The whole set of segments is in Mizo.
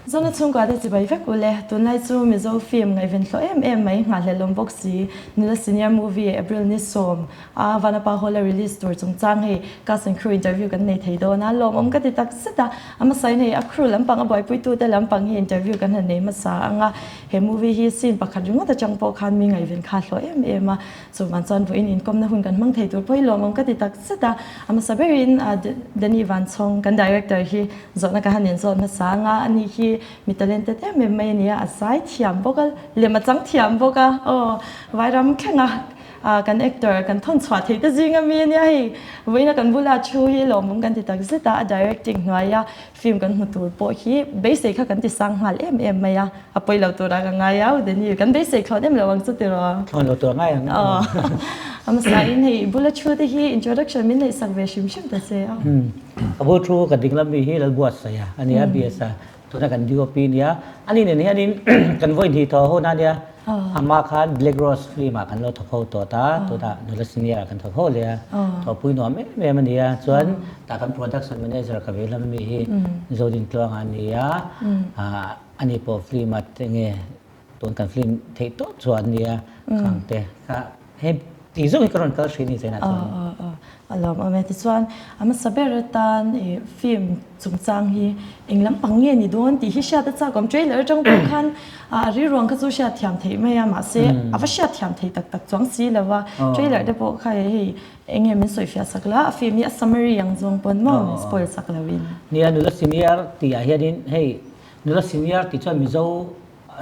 Zona chhungkua te chibai vek u le, tunlai chu Mizo film ngaihven hlawh em em mai nghahhlelawm bawk si. Nula Senior Movie April ni sawm a Vanapa Hall a release tur chungchang hei cast and crew interview kan nei thei dawn a, lawmawm ka ti tak zet a, a hmasa in hei a crew lampang a buaipuitu te lampang hi interview kan han nei hmasa ang a, he movie hi scene pakhat ringawt atang pawh khan mi ngaihven kha hlawh em em a, chuvang chuan vawiin inkawmna hun kan hmang thei tur pawh hi lawmawm ka ti tak zet a, a hmasa berin Danny Vanchhawng kan director hi Zawhna ka han inzawt hmasa anga ani hi mi talented em em mai a nia, a zai thiam bawk a, lem a chang thiam bawk a, aw Vairam thlenga kan actor kan thawn chhuah theih te zing ami a nia hei, vawiina kan bula thu hi lawmawm kan ti tak zet a, a directing hnuaia film kan hmu tur pawh hi beisei kha kan ti sang nghal em em mai a, a pawi lo turah ka ngai au Deni, kan beisei thlawn em lo ang chu tiraw? Thlawn lo tur a ngai ang. Aw, a hmasa in hei bula thu te hi introduction min neih sak ve hrim hrim ta che a. Ka bu thu ka ding lam mi hi Lalbuatsaia a nia, BS a tuna kan DOP a nia. Ani nen hianin kan vawi hnih thaw ho na nia. Amah khan Black Rose film ah kan lo thawk ho tawh ta, tunah Nula Senior ah kan thawk ho leh a. Thawhpui nuam em em a nia. Chuan tah kan production manager ka vei lam mi hi Zodintluanga a nia. Ani pawh film ah te nge tun kan film theih tawh chuan a nia khang te kha hei tih zawng hi ka rawn kal hrih a ni Zaina chuan. Aw aw a lawm awm e. Tichuan a hmasa ber atan ih film chungchang hi eng lampang nge ni dawn tih hi hriat a chak awm. Trailer atang pawh khan a rilruang kha chu hriat thiam theih mai a mahse a va hriat thiam thei tak tak chuang si lo a. Trailer te pawh kha hei eng nge min sawi fiah sak la a film hi a summary ang zawng pawn maw min spoil sak lo in. Nia nula senior tih ah hianin hei Nula senior tih chuan Mizo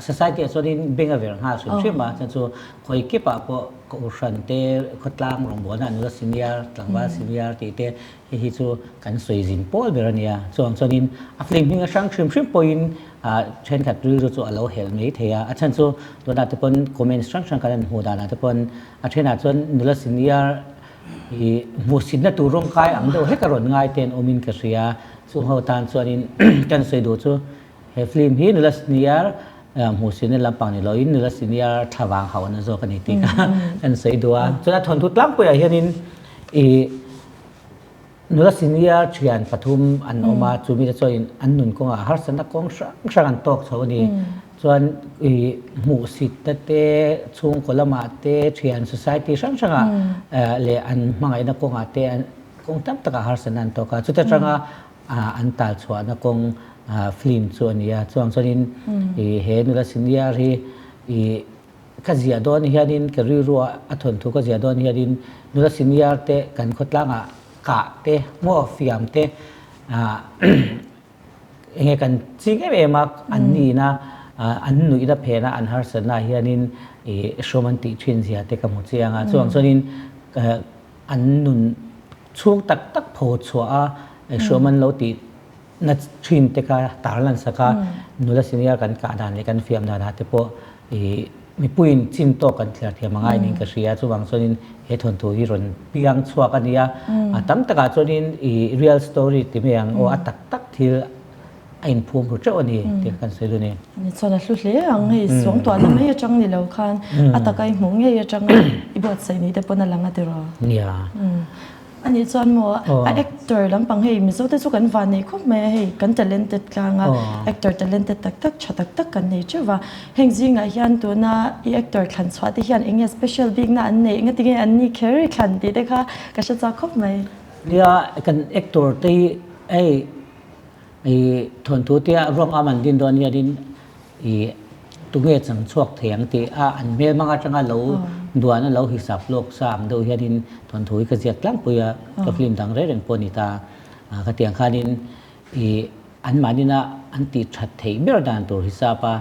society ah chuanin beng a ver nghal hrim hrim a, chuan chu khawi kip ah pawh ka uhran te khawtlang rawngbawlna ah nula senior, tlangval senior tih te hei hi chu kan sawi zin pawl ber a nia. Chuvang chuanin a film hming a hrang hrim hrim pawhin ah thenkhat rilru chu a lo helh mai thei a, a chhan chu tunah te pawn comments hrang hrang kan han hmuh danah te pawn a thenah chuan nula senior I hmuhsitna tur rawngkai ang deuh hlek a rawn ngai te an awmin ka hria. Chung ho tan chuanin kan sawi duh chu he film hi nula senior hmuhsitna lampang ni loin nula senior thlavang hauhna zawk a ni tih kha kan sawi duh a. Chuan a thawnthu tlangpuiah hianin i nula senior thian pathum an awm a, chumi te chuanin an nun kawngah harsatna kawng hrang hrang an tawk chho a ni. Chuan i hmuhsitna te, chhungkaw lamah te, thian society hrang hrangah leh an hmangaihna kawngah te kawng tam takah harsatna an tawk a. Chuta tanga an tal chhuahna kawng film chu a ni a. Chuang chuanin i he nula senior hi i ka ziah dawn hianin ka rilruah a thawnthu ka ziah dawn hianin nula senior te kan khawtlangah kah te, maw fiam te Enge kan ching em em a, an nihna, an nuihna phena an harsatna hianin i hrawm an tih thin zia te ka hmu chiang a. Chuvang chuanin an nun chhung tak tak pho chhuah a, hrawm an lo tih na thin te kha tarlan sak a, nula senior kan kah dan leh kan fiam danah te pawh i Mipuiin chin tawk kan thliar thiam a ngai niin ka hria. Chuvang chuanin he thawnthu hi rawn piang chhuak a nia. A tam takah chuanin i real story ti mai ang aw, a tak tak thil a inphum ru teuh a ni tih kan sawi duh a ni. Ni chuan a hlu hle ang hei, suangtuahna mai atang ni lo khan a taka i hmuh ngei atanga i buatsaih ni te pawn a lang a tiraw? Nia. A nih chuan maw a actor lampang hei Mizo te chu kan van nei khawp mai a hei kan talented tlang a actor talented tak tak tha tak tak kan nei teuh va heng zingah hian tuna i actor thlan chhuah te hian eng nge special bikna an neih enga tinge an ni kher i thlan tih te kha ka hre chak khawp mai. Nia kan actor te hi hei i thawnthu te ah ruang am an din dawn hianin I tunge chang chhuak thei ang tih a an hmel hmang atanga lo duan a lo hisap lawk sa ang deuh hianin thawnthu hi ka ziak tlangpui a, ka film dang reng reng pawh a ni ta. Khatiang khanin i anmahnina an tih that theih ber dan tur hisap a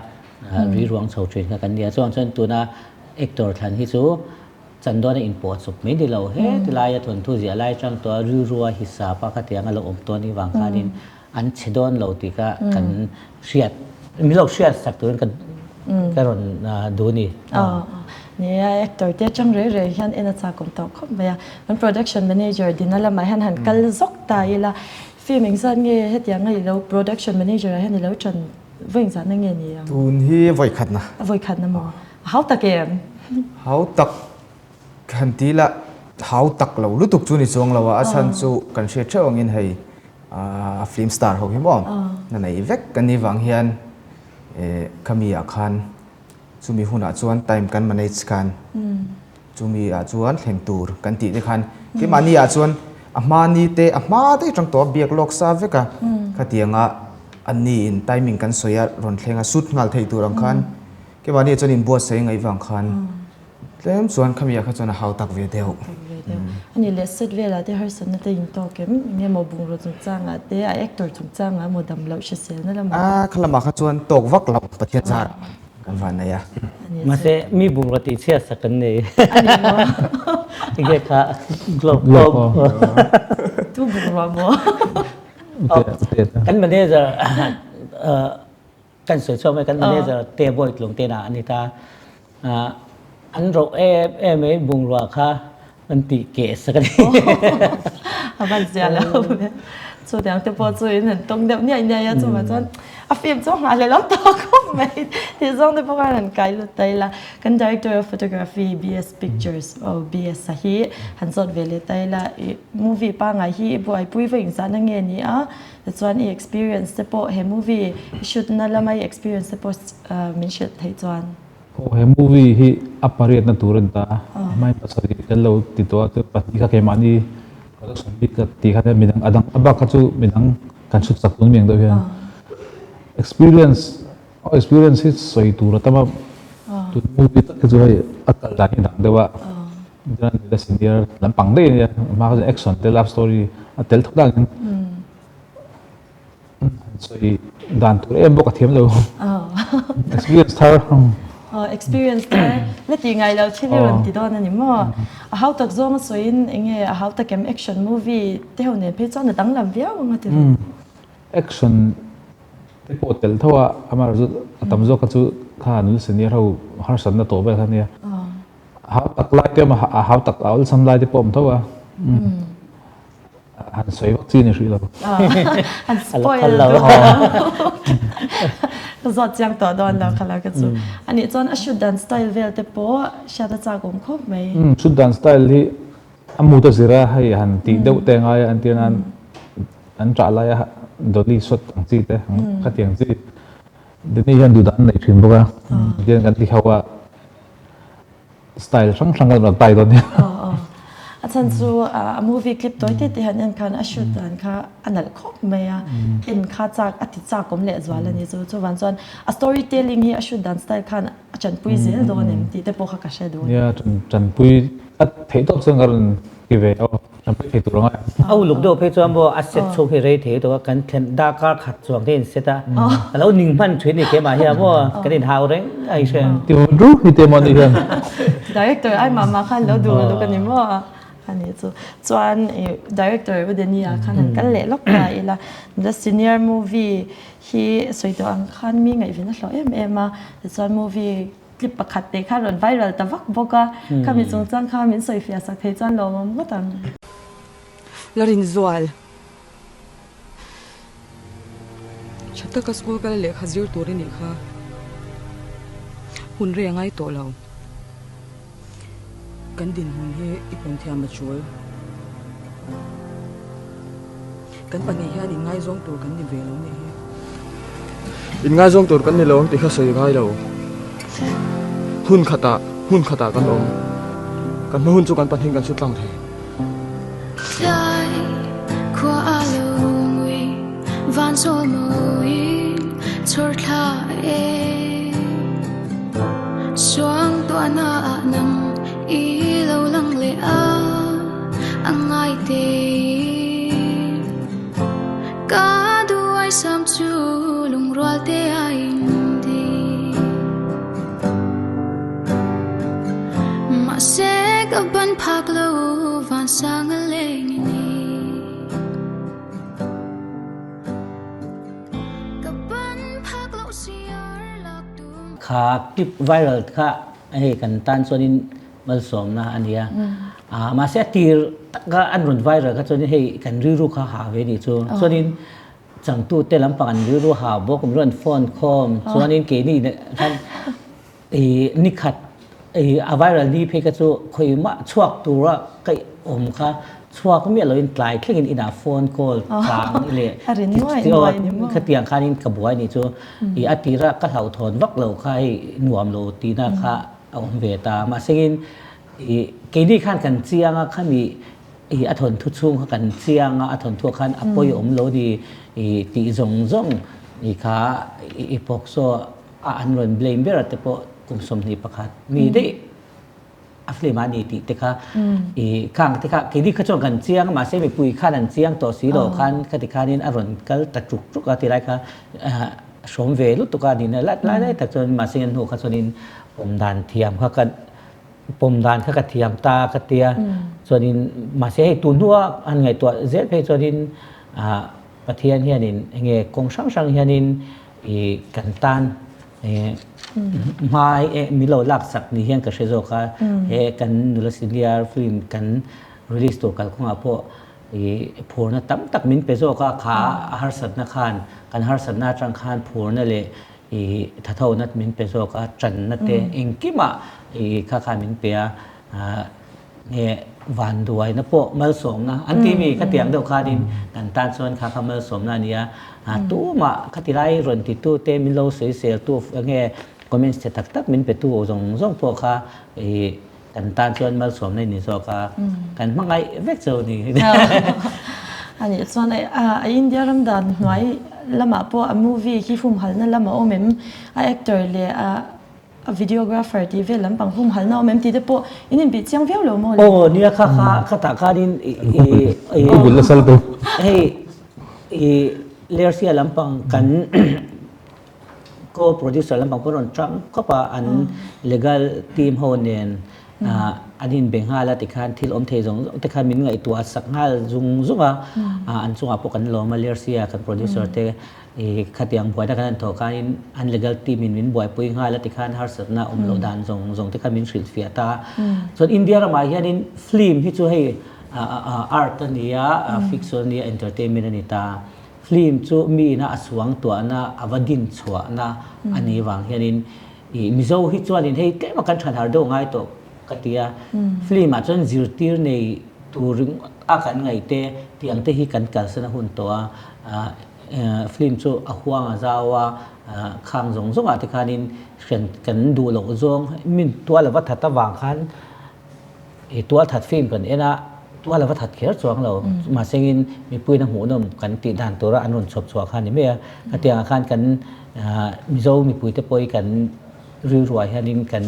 riruang chho thin kha kan nia. Chuang chuan tuna actor thlan hi chu chandawn a inpawh chawp mai ni lo he tilaia thawnthu ziah lai atang tawha rilrua hisap a khatiang a lo awm tawh anih vang khanin an chhe dawn lo tih kha kan hriat min lo hriat sak turin ka ka rawn duh a ni. Nia actor te atang rei rei hian en a chakawm tawh khawp mai a, kan production manager Dina lamah hian han kal zawk ta ila film engzat nge hetianga i lo production manager ah hian i lo tan vawi engzatna nge ni ang? Tun hi vawi khatna. Vawi khatna maw? A hau tak em? Hau tak Han ti la, hau tak lo lutuk chu ni chuang lo a, a chhan chu kan hriat theuh angin hei a film star ho hi maw? Na nei vek kan nih vang hian khami ah khan chumi hunah chuan time kan manage khan chumi ah chuan thleng tur kan tih te khan keimahni ah chuan a hma ni te a hma daih atang tawh a biak lawk sa vek a khatianga anni in timing kan sawi a rawn thleng a shoot nghal theih tur ang khan keimahni ah chuan inbuatsaih ngaih vang khan Tlem chuan khami ah kha chuan a hau tak ve deuh. Tak ve deuh. Ani leh set velah te harsatna te intawk em? Enge maw bungraw chungchang ah te, a actor chungchang ah emaw dam loh hriselna lamah te? A kha lamah kha chuan tawk vak lo Pathian zar kan van nei a. Mahse mi bungraw tih chhiat sak kan nei. Ani maw? Enge kha glove pawh. Tu bungrua maw? Kan manager Kan sawi chhuak mai kan manager te bawi tlung te na ani ta. An roh em em mai bungrua kha an tih keh sak a ni. A van zia lo ve. Chu tiang te pawh chu in han tawng deuh niaih niaih a chuvah chuan a film chu a nghah hlelh awm tawh khawp mai tih zawng te pawh khan han kai lut ta ila. Kan director of photography BS Pictures aw BS a hi han zawt ve leh ta ila i movie pangngai hi i buaipui va inzahna nge ni a Tichuan i experience te pawh he movie i shoot na lama i experience te pawh min hrilh theih chuan. Aw he movie hi a pariatna tur a ni ta a, hmain pasarih kan lo ti tawh a, chuan pahnih kha keimahni production bik ka tih kha midang a dang a bak kha chu midang kan shoot chak tun miang deuh hian experience aw experience hi sawi tur a tam a, tun movie tak hi chu hei a kal dan hi a dang deuh a. Chuan nula senior lampang daih a nia, a hma kha chuan action te love story a tel thawk dakin sawi dan tur em bawk a thiam lo. Experience thar. Experience thar la tih ngai lo thil hi rawn ti dawn a ni maw? A hau tak zawng a sawiin enge a hau tak em action movie te ho nen phei chuan a danglam viau ang a ti rawh. Action te pawh tel tho a, amaherawhchu a tam zawk kha chu kha nula senior ho harsatna tawh vel kha nia. Hau tak lai te awm a, a hau tak a awlsam lai te pawh awm tho a. Han sawi vak chi ni hrih lo. Han spoil lo. Ka zawt chiang tawh dawn lo kha lo ka chu. Anih chuan a shoot dan style vel te pawh hriat a chak awm khawp mai. Shoot dan style hi a mood a zir a, hei han tih deuh te ngai a, entir nan an ṭah lai a dolly shot ang chi te khatiang chi. Dini hian duh dan an nei ṭhin bawk a, tihian kan ti ho a. Style hrang hrang kan rawn tai dawn nia. A chhan chu a movie clip tawi te te han en khan a shoot dan kha a nalh khawp mai a, en kha chak a ti chak awm leh zual a ni. Chu chuvan chuan a story telling hi a shoot dan style khan a chanpui zel dawn em tih te pawh kha ka hre duh a ni. Nia, chanpui a theih tawp chuan ka rawn ti ve aw. Chanpui thei tur a ngai ang. A uluk deuh phei chuan maw a set chhung hi rei thei tawh a, kan thlen darkar khat chuang te in set a, a lo ning hman thin ni keimah hian maw kan inhau reng a i hre. Ti ru hi te maw ni hian. Director ai mah mah khan lo duh uluk a ni maw a ni chu. Chuan i director U Denia khan han kal leh lawk ta ila, the senior movie hi sawi tawh ang khan mi ngaihven a hlawh em em a, tichuan movie Clip pakhat te kha rawn viral ta vak bawk a, khami chungchang kha min sawifiah sak thei chuan lawmawm ngawt ang. La rinzual. Tha taka school kal lehkha zir tur i nih kha. Hun rei a ngai tawh lo. Kan dinhmun hi i pawm thiam a tul. Kan pahnih hian inngaizawng tur kan ni ve lo nih hi. Inngaizawng tur kan ni lo ang tih kha sawi ngai lo. Hun khatah, hmun khatah kan awm. Kan hma hun chu kan pahnih kan su tlang thei. Tlai khua a lo ngui van zawl mawiin chhawr thla e. Suang tuahna ah nang i lo lang leh a, a ngai te Ka duai sam chu lungrual te a indi. Mahse ka ban phak lo van sang a leng i ni. Ka ban phak lo siar lak tum. Kha clip viral kha hei kan tan chuanin malsawmna a nia. Mahse a tir taka an rawn viral kha chuanin hei kan rilru kha ha ve nih chu. Chuanin changtute lampang an rilru ha bawk min rawn phone khawm chuanin keini khan i nikhat i a viral ni phei kha chu khawimah chhuak tura ka awm kha. Chhuak miah loin tlai thlengin inah phone call chang leh khatiang khanin ka buai nih chu i a tira ka hlauhthawn vak lo kha hei nuam lo tihna kha a awm ve ta. Mahsengin i keini khan kan chiang a khami i a thawnthu chhung kha kan chiang a, a thawnthuah khan a pawi awm lo ni i tih zawng zawng i kha i POCSO a an rawn blame ber te pawh kum 21 mi daih a film a ni tih te kha i khang te kha keini kha chuan kan chiang mahse mipui khan an chiang tawh si lo khan khati khanin a rawn kal ta tuk tuk a tilai kha hrawm ve lutuk a nihna lai lai lai tak chuan mahse an hnu kha chuanin pawm dan thiam kha ka pawm dan kha ka thiam ta ka tia chuanin mahse hei tun hnua han ngaihtuah zel phei chuanin Pathian hianin enge kawng hrang hrang hianin i kan tan Hmai e min lo lak sak ni hian ka hre zawk a, he kan nula senior film kan release tur kalkawngah pawh i phurna tam tak min pe zawk a, kha a harsatna khan kan harsatna atang khan phurna leh i thathona min pe zawk a, tanna te engkimah i kha khan min pe a. Nge vanduaina pawh malsawmna an ti mi khatiang deuh khanin kan tan chuan kha kha malsawmna a nia tumah khati lai rawn ti tu te min lo sawisel tu nge comments che tak tak min pe tu zawng zawng pawh kha ih kan tan chuan malsawmna i ni zawk a kan hmangaih vek chu ni. A nih chuan a India ram dan hnuai lamah pawh a movie hi humhalhna lam a awm em a actor leh a A videographer tih vel lampang humhalhna awm em tih te pawh in inbih chiang viau lo maw le? Aw nia kha kha khatah khanin i i Google nasa lutuk. Hei i Lersia lampang kan co-producer lampang pawh rawn tang khawp a an legal team ho nen an inbe nghal a tikhan thil awm thei zawng zawng te khan min ngaihtuah sak nghal zung zung a an chungah pawh kan lawm a Lersia kan producer te I khatiang buaina kan han thawh khanin an legal team in min buaipui nghal a tikhan harsatna awm loh dan zawng zawng te kha min hrilhfiah ta. Chuan India ramah hianin film hi chu hei art a ni a, fiction a ni a, entertainment a ni ta. Film chu mi ina a suang tuahna, a va din chhuahna a nih vang hianin i Mizo hi chuanin hei tlema kan than har deuh ngai tawh ka ti a. Film ah chuan zirtir nei tur ringawt a kan ngaih te tiang te hi kan kalsan a hun tawh a. Film chu a huang a zau a, khang zawng zawngah te khanin hrian kan duh loh zawng min tual a va that avang khan i tual that film kan en a, tual a va that kher chuang lo. Mahsengin mipuiin a hmuhnawm kan tih dan tura an rawn chhawp chhuah kha a ni mai a. Khatiangah khan kan Mizo mipuite pawh hi kan rilruah hianin kan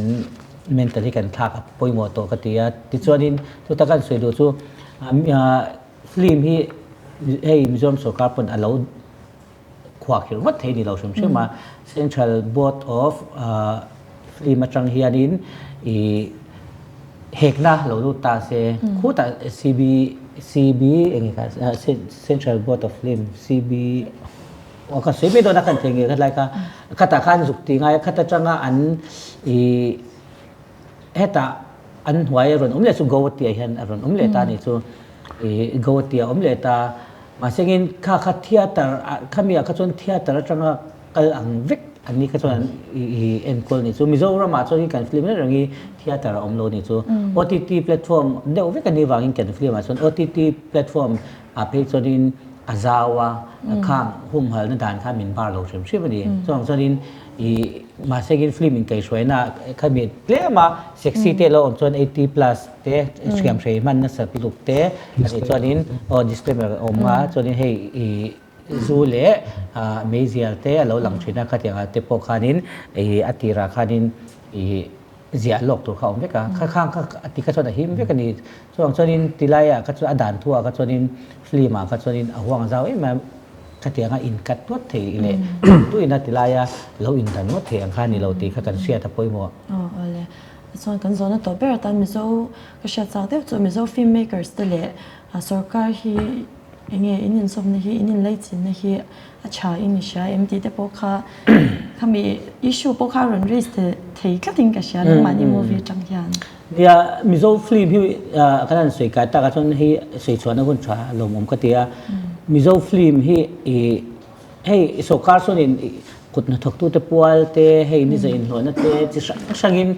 mental hi kan thlak a pawimawh tawh ka ti a. Tichuanin chuta kan sawi duh chu Film hi hei Mizoram sorkar pawn a lo khuahkhirh ngawt thei ni lo hrim hrim a, Central Board of Film atang hianin i hekna lo lut ta se, khutah CB CB eng nge kha Central Board of Film CB aw ka sawi mai dawn a kan thei nge kha tlai kha khatah khan zuk ti ngai a khat atanga an i Hetah an hnuai a rawn awm leh chu Goa-tia hian a rawn awm leh ta a nih chu. Ih Goa-tia a awm leh ta. Mahsengin kha kha theatre ah khami ah kha chuan theatre atanga kal ang vek an ni kha chuan an ih enkawl a nih chu. Mizoram ah chuan kan film reng reng hi theatre a awm lo a nih chu. OTT platform deuh vek a nih vangin kan film ah chuan OTT platform ah phei chuanin a zau a, khang humhalna dan kha min bar lo hrim hrim a ni. Chuvang chuanin I mahse in film in kaihhruaina khami tlem a sexy te lo awm chuan 80 plus te hriam hrei hman nasa lutuk te ani chuanin aw disclaimer a awm a chuanin hei i zu leh meizial te a lo lang thin a khatiang ah te pawh khanin i a tirah khanin i ziah lawk tur kha a awm vek a kha khang kha a ti kha chuan a him vek a ni chuvang chuanin tilai ah kha chuan a dan thu ah kha chuanin film ah kha chuanin a huang zau em em Khatianga inkat ngawt thei leh tuina ti laia lo indan ngawt thei ang kha ni lo tih kha kan hriat a pawimawh. Aw awle. Chuan kan zawhna tawh ber atan Mizo ka hriat chak deuh chu Mizo film makers te leh sorkar hi enge in inzawmna hi in inlaichinna hi a tha in i hria em tih te pawh kha khami issue pawh kha a rawn raise thei tlatin ka hria nangmahni movie atang hian. Nia Mizo film hi kan han sawi kai tak ah chuan hei sawi chhuahna hun tha lawmawm ka ti a. Mizo film hi i hei sorkar chuanin kut hnathawktute pual te hei ni zaih inhlawhna te chi hrang hrangin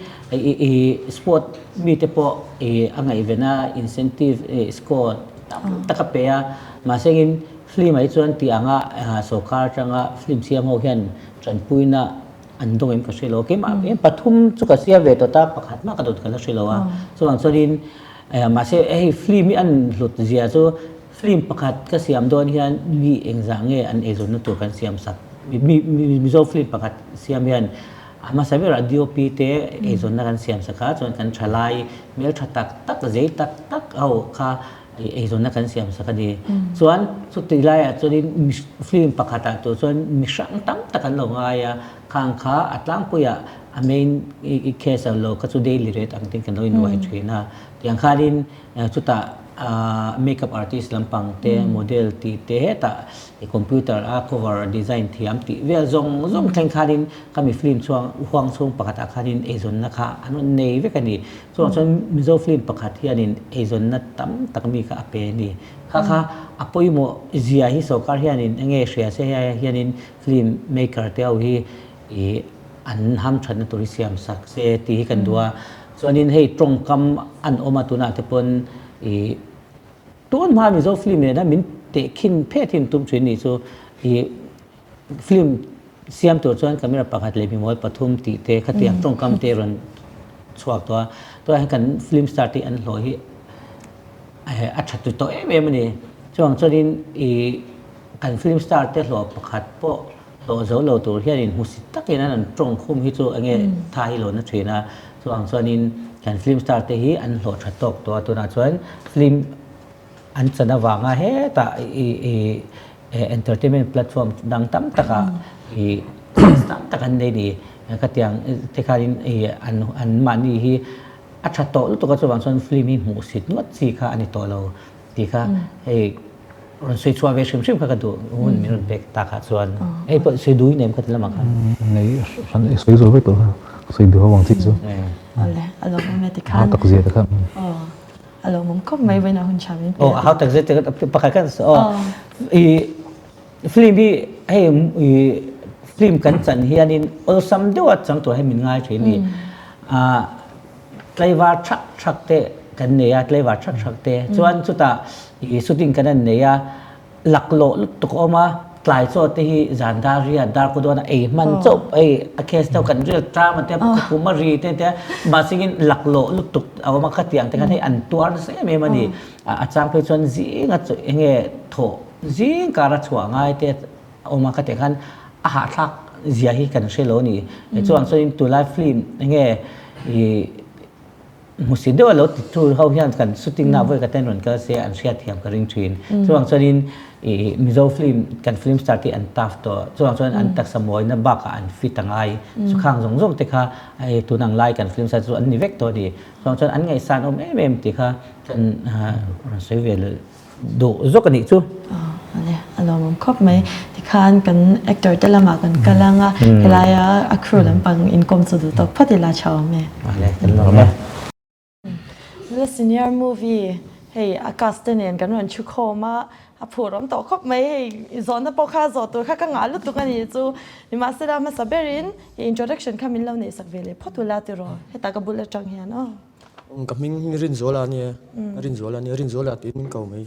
i sport mite pawh i a ngaihven a incentive score. tam tak a pe a, mahsengin film ah hi chuan tih anga sawrkar atanga film siam ho hian tanpuina an dawng em ka hre lo. Keimah pathum chu ka siam ve tawh ta, pakhat mah ka dawt ka la hre lo a. Chuvang chuanin mahse hei film hi an hlut zia chu film pakhat ka siam dawn hian mi engzah nge an eizawnna tur kan siam sak Mizo film pakhat siam hian a hmasa berah DOP te eizawnna kan siam sak a, chuan kan thalai hmeltha tak tak zei tak tak ho kha eizawnna kan siam sak a ni. Chuan chuti laiah chuanin film pakhatah tur chuan mi hrang tam tak an lo ngai a, khang kha a tlangpuiah a main case ang lo kha chu daily rate ang ten kan lo inruai thin a. Tiang khanin chutah makeup artist lampang te, model tih te hetah computer a cover design thiam tih vel zawng zawng thleng khanin khami film chhuang huang chhung pakhatah khanin eizawnna kha an rawn nei vek a ni. Chuvang chuan Mizo film pakhat hianin eizawnna tam tak mi kha a pe a ni. Kha kha a pawimawh zia hi sorkar hianin enge hria se hei hianin film maker te ho hi ih an hamthatna tur hi siam sak se tih hi kan duh a. Chuanin hei tawngkam an awm a tunah te pawn ih tun hma Mizo film nena min tehkhin phet hi an tum thin nih chu ih Film siam tur chuan camera pakhat leh mimawl pathum tih te khatiang tawngkam te rawn chhuak tawh a, tunah hian kan film star te an hlawh hi a tha tu tawh em em a ni. Chuvang chuanin ih kan film star te hlawh pakhat pawh hlawh zo lo tur hianin hmusit takin an rawn tawng khum hi chu enge tha hi lo na thin a, chuvang chuanin kan film star te hi an hlawh tha tawk tawh a, tunah chuan film An chan avanga hetah i entertainment platform dang tam takah i tam tak an nei ni. Khatiang te khanin i an an mahni hi a tha tawh lutuk a chuvang chuan film hi hmuh sit ngawt chi kha a ni tawh lo tih kha hei rawn sawi chhuah ve hrim hrim kha ka duh hun min rawn pek tak ah chuan hei pawh sawi duh in em kha ti lamah khan. Nei hran i sawi zo vek tawh kha sawi duh ho ang chi chu. Awle a lo awm e tikhan. A tak zia te kha. A lo mawm khawp mai vawiin ah hun tha min pe. Aw hau tak zet pakhat khan aw i film hi hei i film kan chan hianin awlsam deuha chang tur hi min ngai thin ni. A tlaivar thak thak te kan nei a tlaivar thak thak te chuan chutah i shooting kan han nei a Laklawh lutuk a awm a, tlai chaw te hi zan dar riat dar kaw dawn a ei hman chauh ei a case deuh kan ril ṭam a tia kum a ri te tia mahsengin laklawh lutuk a awm a khatiang te khan hei an tuar nasa em em a ni. A chang phei chuan zing a eng nge thawh zing kar a chhuah ngai te a awm a khatiang khan a hahthlak zia hi kan hre lo a ni. Chuvang chuanin tunlai film eng nge ih Hmusit deuh a lo ti tu ho hian kan shooting na vawi ka ten rawn kal se an hriat thiam ka ring thin. Chuvang chuanin ih Mizo film kan film star te an tough tawh. Chuvang chuan an taksa mawina bakah an fit a ngai. Chukhang zawng zawng te kha hei tun ang lai kan film star chu an ni vek tawh a ni. Chuvang chuan an ngaihsan awm em em tih kha kan rawn sawi ve duh zawk a nih chu. Awle, a lawmawm khawp mai. Tikhan kan actor te lamah kan kal ang a, helaia a crew lampang inkawm chu duh tawk phawt ila tha awm e. Awle, kan lawm e. Nula senior movie hei a cast te nen kan rawn thu khawm a, a phur awm tawh khawp mai. Hei zawhna pawh kha zawh tur kha ka ngah lutuk a nih chu. Nimahsela hmasa berin i introduction kha min lo neihsak ve leh phawt ula tiraw hetah ka bul atang hian aw. Ka hming Rinzuala a nia, Rinzuala a nia, Rinzuala tiin min ko mai.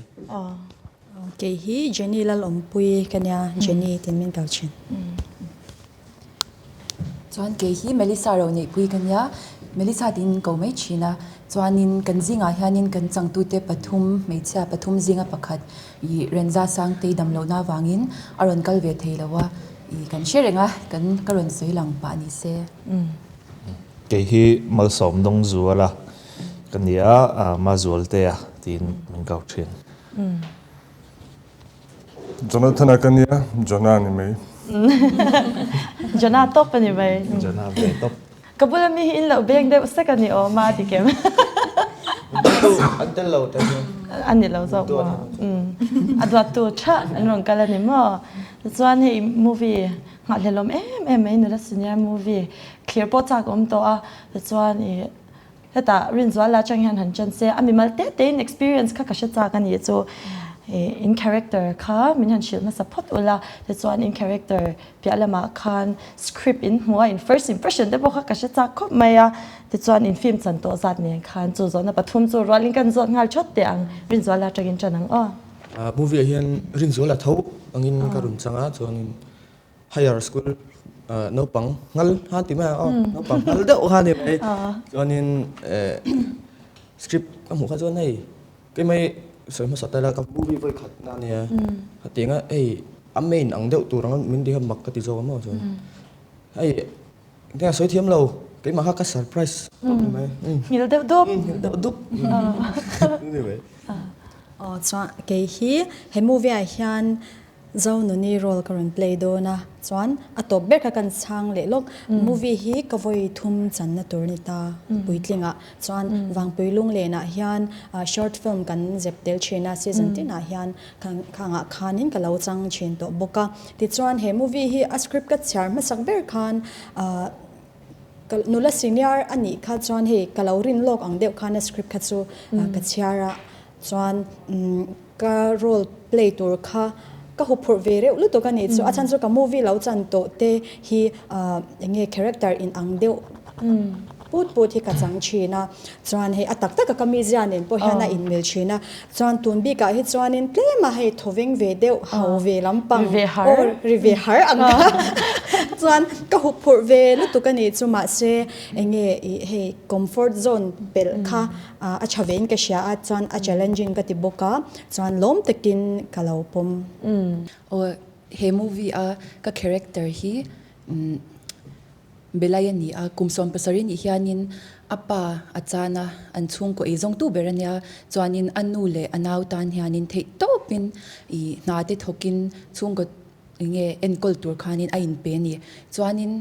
Kei hi Jenny Lalawmpui ka nia, Jenny tiin min ko thin. Chuan kei hi Melissa Roneihpui ka nia, Melissa tiin min ko mai thin a. Chuanin kan zingah hianin kan changtute pathum, hmeichhia pathum zinga pakhat i Renza Sangtei damlohna avangin a rawn kal ve thei lo a, i kan hre reng a, kan ka rawn sawi lang pah ni se. Kei hi Malsawm dawng zual a ka ni a, Mazualtea tiin min kau thin. Jonathana ka nia, Jonah ni mai. Jonah tawp a ni mai. Jonah ve tawp. Ka bula mi hi in loh beng deuh sek a ni awm a ti kem. An tel lo te chu. A ni lo zawk maw. A duattu tha an rawn kal a ni maw. Tichuan hei movie Nghahhlelawm em em mai nula senior movie thlir pawh chak awm tawh a, tichuan ih hetah Rinzuala atang hian han chan se a mimal te te in experience kha ka hre chak a nih chu. In character kha min han hrilh hmasa phawt ula, tichuan in character piah lamah khan script in hmuh a, in first impression te pawh kha ka hre chak khawp mai a, tichuan in film chan tawh zat nen khan chu zawhna pathum chu rualin kan zawt nghal thawt teh ang, Rinzuala atangin tan ang aw. Movie ah hian Rinzuala tho angin ka rawn chang a, chuanin higher school naupang nghal kha ti mai ang aw, naupang nghal deuh kha ni mai, chuanin script ka hmuh kha chuan hei Keimah hi sawi hmasa ta ila ka movie vawi khat na ania hetiang a hei a main ang deuh tur ang min ti kha mak ka ti zawk a maw chuan hei engtin a sawi thiam lo keimah kha ka surprise tawp ni mai nghil deuh dup nghil deuh dup ni mai. Aw chuan kei hi he movie ah hian Zonuni role ka rawn play dawn a, chuan a tawp ber kha kan chhang leh lawk. Movie hi ka vawi thum channa tur a ni ta puitlingah. Chuan Vangpui Lunglenah hian short film kan zep tel thin a, season tinah hian khangah khanin ka lo chang thin tawh bawk a. Tichuan he movie hi a script ka chhiar hmasak ber khan ka nula senior a nih kha chuan hei ka lo rin lawk ang deuh khan a script kha chu ka chhiar a. Chuan ka role play tur kha ka huphurh ve reuh lutuk a nih chu. A chhan chu ka movie lo chan tawh te hi eng nge character in ang deuh put put hi ka chang thin a. Chuan hei a tak taka ka mizia nen pawh hian a inmil thin a. Chuan tun bikah hi chuanin tlema hei thawveng ve deuh hau ve lampang aw ri ve har ang kha chuan ka huphurh ve lutuk a nih chu. Mahse eng nge ih hei comfort zone pelh kha A tha vein ka hria a, chuan a challenging ka ti bawk a, chuan lawm takin ka lo pawm. Aw he movie a ka character hi Belai a ni a, kum 70 nih hianin a pa a chan a, an chhungkaw ei zawngtu ber a nia, chuanin a nu leh a nau tan hianin theih tawpin ih hna te thawkin chhungkaw enge enkawl tur khanin a inpe a ni, chuanin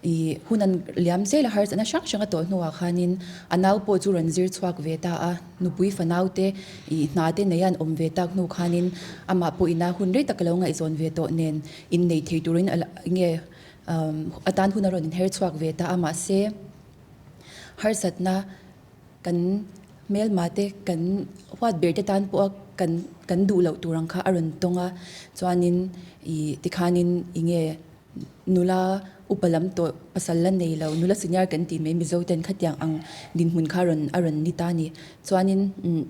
I hun an liam zel a, harsatna hrang hrang a tawh hnuah khanin a nau pawh chu rawn zir chhuak ve ta a, nupui fanau te i hna te neia an awm ve tak hnu khanin amah pawhin a hun rei tak a lo ngaihzawn ve tawh nen innei thei turin a nge a tan hun a rawn inher chhuak ve ta a, mahse harsatna kan hmelma te kan huat ber te tan pawha kan kan duh loh tur ang kha a rawn tawng a, chuanin i tikhanin i nge Nula upa lam tawh pasal la nei lo, nula senior kan tih mai Mizo ten khatiang ang dinhmun kha rawn a rawn ni ta a ni. Chuanin umm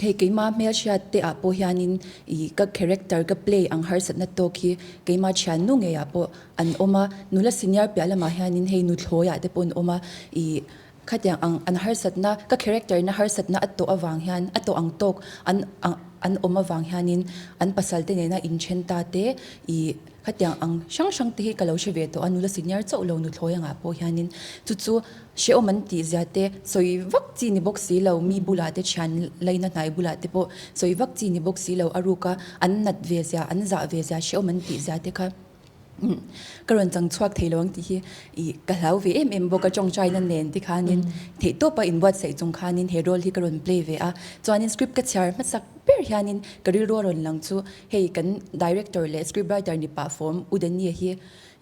hei keima hmelhriat te ah pawh hianin ih ka character ka play ang harsatna tawk hi keima thiannu ngeiah pawh an awm a, nula senior piah lamah hianin hei nuthlawi ah te pawh an awm a ih Khatiang ang an harsatna, ka character ina harsatna a tawh avang hian, a tawh ang tawk an an awm avang hianin an pasal te nena inthen ta te ih khatiang ang hrang hrang te hi ka lo hre ve tawh a, nula senior chauh lo nuthlawi angah pawh hianin chu chu hrehawm an tih zia te sawi vak chi ni bawk si lo, mi bulah te thian laina hnai bulah te pawh sawi vak chi ni bawk si lo, a ruka an nat ve zia, an zah ve zia, hrehawm an tih zia te kha. Ka rawn chang chhuak thei lo ang tih hi ih ka hlau ve em em bawk a, tawngtaina nen te khanin theihtawpa inbuatsaih chung khanin he role hi ka rawn play ve a. Chuanin script ka chhiar hmasak ber hianin ka rilru a rawn lang chu hei kan director leh script writer ni pah fawm U Danny-a hi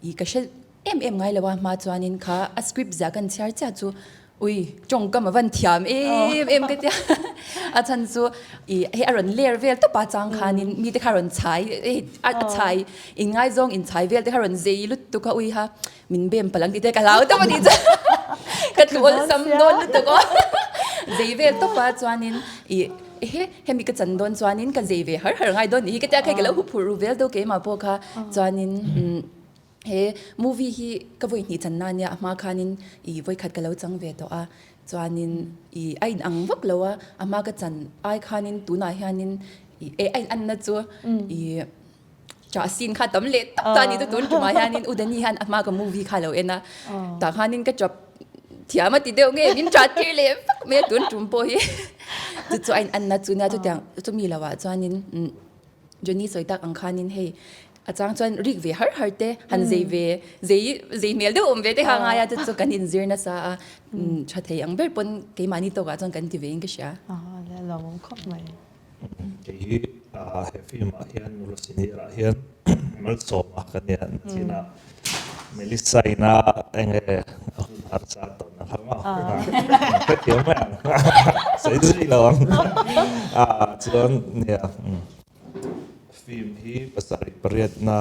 ih ka hre em em ngai lo a, hma chuanin kha a script zia kan chhiar chiah chu Ui, tawngkam a van thiam em em ka tia. A chhan chu i hei a rawn ler vel tawp a chang khanin mite kha rawn chhai hei a chhai inngaizawng inchhai vel te kha rawn zei lutuk a ui ha min bem palh ang tih te ka hlau tawp a nih chu. Ka tlu awlsam dawn lutuk aw. Zei vel tawp a chuanin i ehe hemi ka chan dawn chuanin ka zei ve har har ngai dawn nih hi ka tia kha ka lo huphurh ru vel deuh keimah pawh kha chuanin umm He movie hi ka vawi hnih channa ania a hma khanin i vawi khat ka lo chang ve tawh a, chuanin i a in ang vak lo a, a hma ka chan ai khanin tunah hianin i e a in anna chu i chah scene kha tam leh tak ta a ni chu tun tumah hianin U Danny hian a hma ka movie kha a lo en a, tah khanin ka chap thiam a ti deuh nge min chah tir leh vak mai a tun tum pawh hi chu chu a in anna chu nia chutiang chumi lo ah chuanin Johnny sawi tak ang khanin hei a chang chuan rik ve har har te han zei ve zei zei hmel deuh awm ve te kha ngai a chu chu kan inzir nasa a tha thei ang ber pawn keimahni tawkah chuan kan ti ve in ka hria. A lawmawm khawp mai. Kei hi he film ah hian Nula Senior ah hian Malsawma ka nia nachinah Melissa ina enge a hun harsa tawn ang. ang kha maw? Hrethiam mai ang. Sawi zui lo ang. Chuan nia film hi pasarih pariatna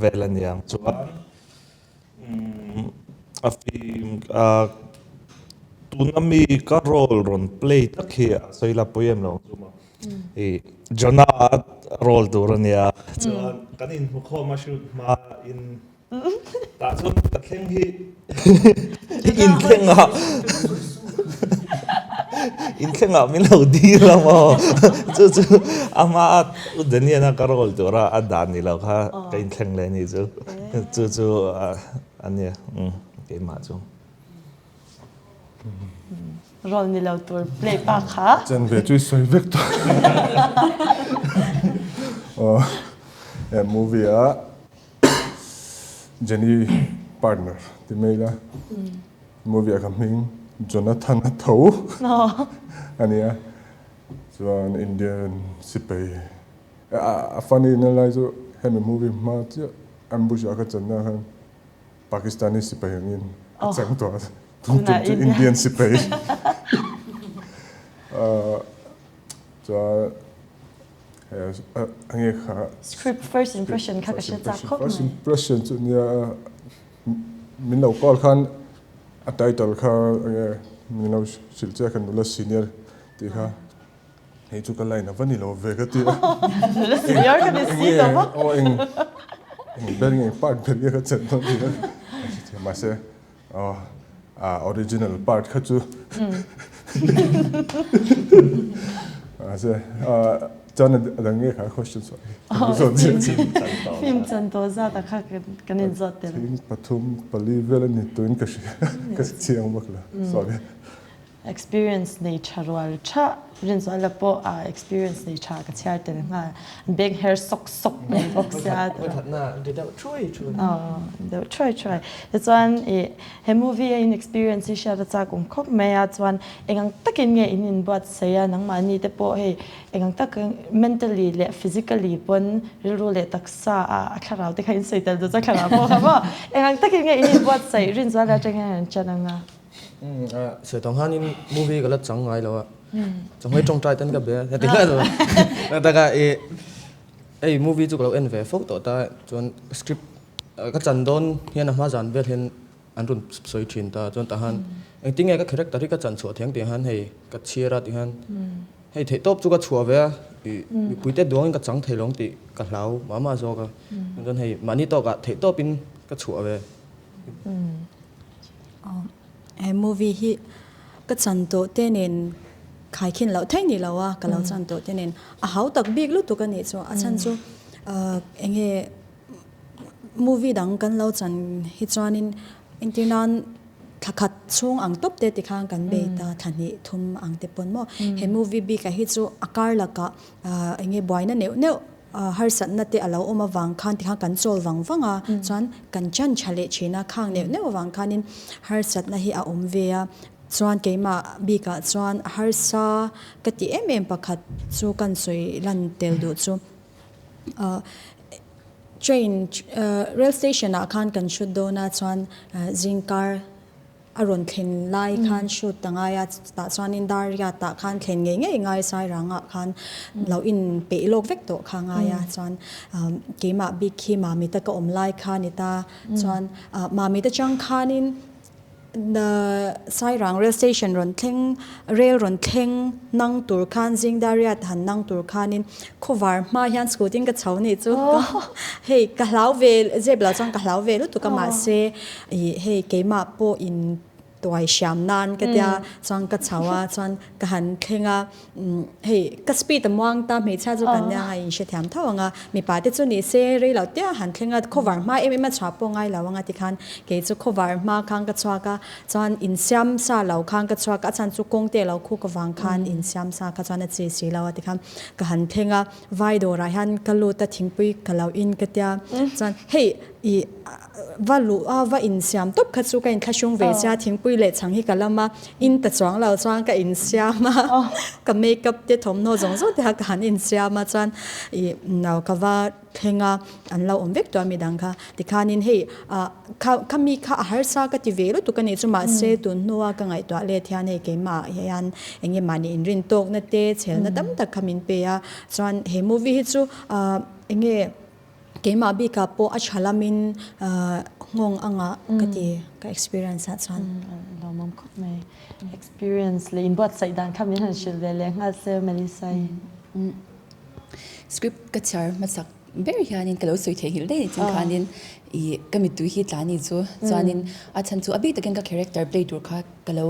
vel a niang chuan a film tuna mi ka role rawn play tak hi a sawi la pawi em lo ang chu maw? I Jonah role tur a nia chuan kan inhmu khawm a shoot hma in tah chuan ka thleng hi inthleng ah inthleng ah min lo dil a maw chu chu ama U Daniel a ka role tur a a dan ni lo kha ka inthleng leh a nih chu chu chu a nia keimah chu. Role ni lo tur play pa kha. Chen ve chu i sawi vek tawh. Aw he movie a Jenny partner ti mai ila movie a ka hming Jonathan a tho a nia chuan Indian sipai a funny na lai chu hemi movie hma chiah ambush a ka channa khan Pakistani sipai angin a chang tawh a, tum tum chu Indian sipai chuan enge kha Script first impression kha ka hre chak khawp mai. First impression chu nia min lo call khan a title kha enge min lo hrilh chiah kha nula senior tih kha Hei chu ka line a va ni lo ve ka ti a. Nula senior ka ni si lo maw? Aw eng eng ber nge eng part ber nge ka chan dawn ti a. Mahse aw a original part kha chu mahse chuan a dang nge kha question sawi. Film chan tawh zat ah kha kan inzawt tel. Thing pathum pali vel a ni tuin ka hria ka chiang bawk lo sorry. Experience nei tha rual tha Rinzuala pawh a experience nei tha ka chhiar tel nghal beng her sawk sawk mai bawk sia Vawikhatna ri deuh thuai thuai. Aw deuh thuai thuai tichuan ih he movie a in experience hi hriat a chak awm khawp mai a chuan eng ang takin nge in inbuatsaih a nangmahni te pawh hei eng ang tak mentally leh physically pawn rilru leh taksa a a thlarau te kha in sawi tel duh chuan thlarau pawh kha maw eng ang takin nge in inbuatsaih Rinzuala atang hian an chan ang a. Sawi tawng khanin movie ka la chang ngai lo a, chawhmeh tawngtai ten ka be a, heti hlai lo a, taka i hei movie chu ka lo en ve fo tawh ta chuan script ka chan dawn hian a hma zan vel hian an rawn sawi thin ta chuan tah khan engtin nge ka character hi ka chan chhuah thiang tih khan hei ka chhiar a tih khan hei theih tawp chu ka chhuah ve a i mipui te duangin ka chang thei lo ang tih ka hlau mah mah zawk a chuan hei mahni tawkah theih tawpin ka chhuah ve. He movie hi ka chan tawh te nen khaikhin loh theih ni lo a, ka lo chan tawh te nen a hau tak bik lutuk a nih chu. A chhan chu eng nge movie dang kan lo chan hi chuanin entir nan thla khat chhung ang tawp te tikhan kan bei ta thla hnih thum ang te pawn maw. He movie bikah hi chu a kar lakah eng nge buaina neuh neuh Harsatna te a lo awm avang khan tikhan kan chawl vang vang a, chuan kan chan tha leh thin a, khang neuh neuh avang khanin harsatna hi a awm ve a, chuan keimah bikah chuan harsa ka ti em em pakhat chu kan sawi lan tel duh chu train rail station ah khan kan shoot dawn a chuan zingkar A rawn thlen lai khan shoot ta ngai a, tah chuanin dar riat ah khan thlen ngei ngei ngai Sairang ah khan lo in peih lawk vek tawh kha ngai a, chuan keimah bik khi Mamita ka awm lai kha ni ta, chuan Mamita chang khanin Sairang rail station rawn thleng rail rawn thleng nang tur khan zing dar riat han nang tur khanin khawvar hma hian scooty in ka chho nih chu hei ka hlau ve zep lo chuan ka hlau ve lutuk a mahse Ih hei keimah pawh in tuai hriam nan ka tia chuan ka chho a chuan ka han thleng a hei ka speed a muang ta hmeichhia chu kan nia in hrethiam tho ang a mipa te chu ni se rei lo tia han thleng a khawvar hma em em a chhuah pawh ngai lo ang a tikhan kei chu khawvar hma khan ka chhuak a chuan insiam sa lo khan ka chhuak a a chhan chu kawng te lo khuk avang khan insiam sa kha chuan a chi si lo a tikhan ka han thleng a vai dawrah hian ka lut a thingpui ka lo in ka tia chuan hei. I va luh a va insiam tawp kha chu ka inthlahrung ve sia, thingpui leh chhang hi ka lam a, in ta chuang lo chuan ka insiam a, ka makeup te thawmhnaw zawng zawng te kha ka han insiam a chuan i no ka va thleng a, an lo awm vek tawh a midang kha. Tikhanin hei ah kha khami kha a harsa ka ti ve lutuk a nih chu mahse tun hnua ka ngaihtuah let hian hei keimah hian eng nge mahni inrin tawkna te chhelna tam tak kha min pe a, chuan he movie hi chu ah eng nge Keimah bikah pawh a tha lamin nghawng a ngah ka ti ka experience ah chuan. Lawmawm khawp mai. Experience leh inbuatsaih dan kha min han hrilh ve leh nghal se Melissa i. Script ka chhiar hmasak ber hianin ka lo sawi theih nghilh daih ni chin khanin i ka mittui hi tla ni chu chuanin a chhan chu a bik takin ka character play tur kha ka lo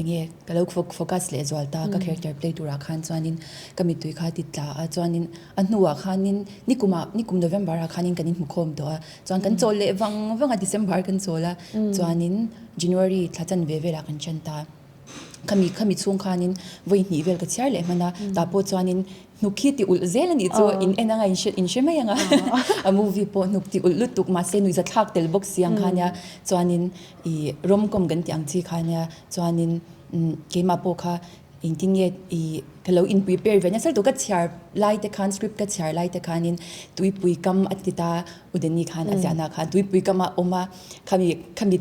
Enge ka lo focus leh zual ta ka character play turah khan chuanin ka mittui kha ti tla a chuanin a hnuah khanin nikumah nikum November ah khanin kan inhmukhawm tawh a chuan kan chawl leh vang vang a December kan chawl a chuanin January thla chanve velah kan ṭan ta khami khami chhung khanin vawi hnih vel ka chhiar leh hman a tah pawh chuanin Hnuk hi ti ulh zel a nih chu in en anga in hre in hre mai anga a movie pawh hnuk ti ulh lutuk mahse nuihza thlak tel bawk si ang kha nia chuanin ih rom-com kan tih ang chi kha nia chuanin umm keimah pawh kha engtin nge ih ka lo in prepare ve nasa lutuk ka chhiar lai te khan script ka chhiar lai te khanin tuipui kam a ti ta Udeni khan a ziahna khan tuipui kam a awm a khami khami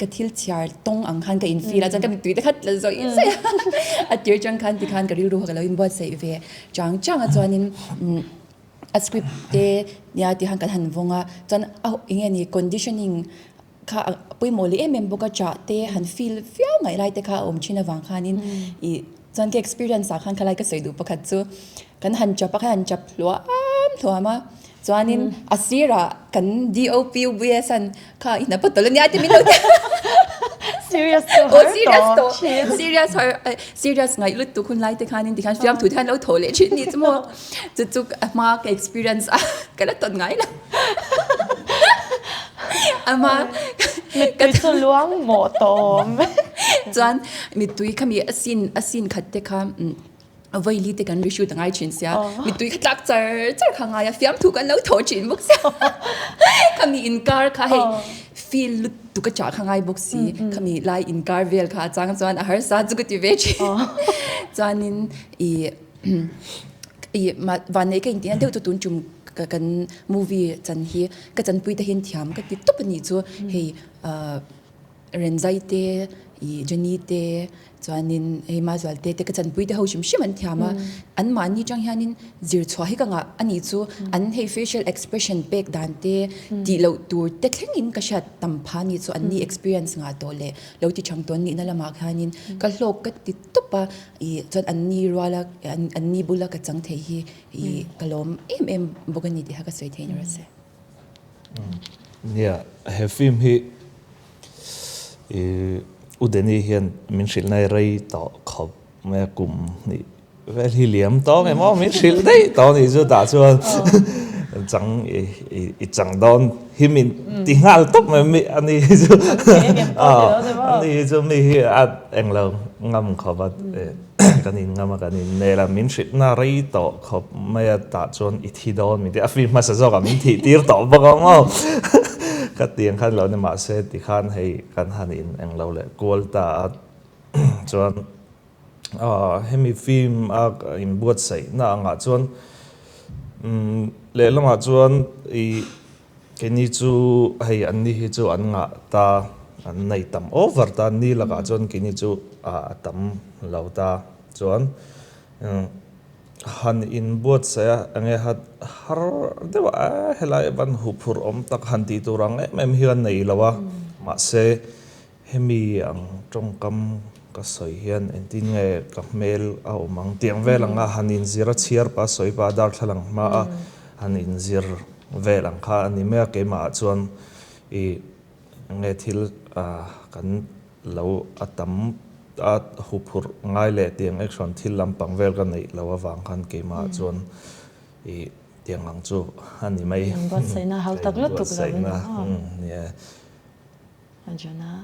Ka thil chhiar tawng ang khan ka in feel a, chuan ka mittui te kha tla zawih zawih a, a tir chang khan tikhan ka rilru kha ka lo inbuatsaih ve chang chang a, chuanin a script te nia tih khan kan han vawng a, chuan a eng nge ni conditioning kha a pawimawh leh em em bawk a, chah te han feel viau ngaih lai te kha a awm thin avang khanin ih chuan ka experience ah khan khalai ka sawi duh pakhat chu kan han chap a, kan han chap hluam hluam a. Chuanin a sirah kan DOP UBS an kha i hna pawl ania ti min lo ti Serious tawh har serious tawh serious har serious ngaih lutuk hun lai te khanin tikhan fiamthu te khan lo thaw leh thin ni chu maw chu chu a hma ka experience a ka la tawn ngai lo ama mittui chu luang mawh tawm chuan mittui khami a scene a scene khat te kha Vawi te kan reshoot a ngai thin sia, mittui kha tlak char char kha ngai a, fiamthu kan lo thaw thin bawk sia. Khami inkar kha hei feel lutuk a chah kha ngai bawk si, khami lai inkar vel kha a chang chuan a harsa chu ka ti ve thin. Chuanin i i vannei ka intihna deuh chu tun tum kan movie chan hi ka chanpui te hian thiam ka ti tawp a nih chu hei Renzai te, i Jenny te, chuanin hei Mazualte te ka chanpui te ho hrim hrim an thiam a, an mahni tang hianin zir chhuah hi ka ngah a nih chu an hei facial expression pek dan te tih loh tur te thlengin ka hriat tam pha a nih chu an ni experience ngah tawh leh lo ti thang tawn nihna lamah khianin ka hlawk ka ti tawp a, i chuan an ni ruala an ni bula ka chang thei hi i ka lawm em em bawk a ni tih kha ka sawi thei ni rawh se. Nia, he film hi U Danny hian min hrilh nai rei tawh khawp mai a, kum hnih vel hi liam tawh nge maw min hrilh daih tawh a nih chu tah chuan chang i chang dawn hi min ti nghal tawp mai mi a ni hi chu a ni hi chu mi hi a englo ngam khawp a. Kan in ngam a, kan in nel a, min hrilh na rei tawh khawp mai a, tah chuan i thi dawn min ti a, film hmasa zawk ah min thih tir tawh bawk ang aw. Ka tiang khan lo ni mahse tikhan hei kan han in eng lo leh kual ta a, chuan hemi film a in buatsaih na angah chuan lehlamah chuan i Keini chu hei an ni hi chu an ngah ta, an nei tam over ta, ni lakah chuan keini chu a tam lo ta. Chuan han inbuatsaih a, enge har deuh a, helai van huphurh awm tak han tih tur ang em em hian nei lo a, mahse hemi ang tawngkam ka sawi hian engtin nge ka hmel a awm ang tiang vel anga han inzir a chhiar pa sawi pa darthlalang hma a han inzir vel ang kha a ni mai a keimah ah chuan i nge thil kan lo a tam a huphurh ngai leh tiang action thil lampang vel ka neih loh avang khan keimah ah chuan i tiang ang chu a ni mai. Buatsaihna hau tak lutuk lo a ni maw? Nia. Jonah.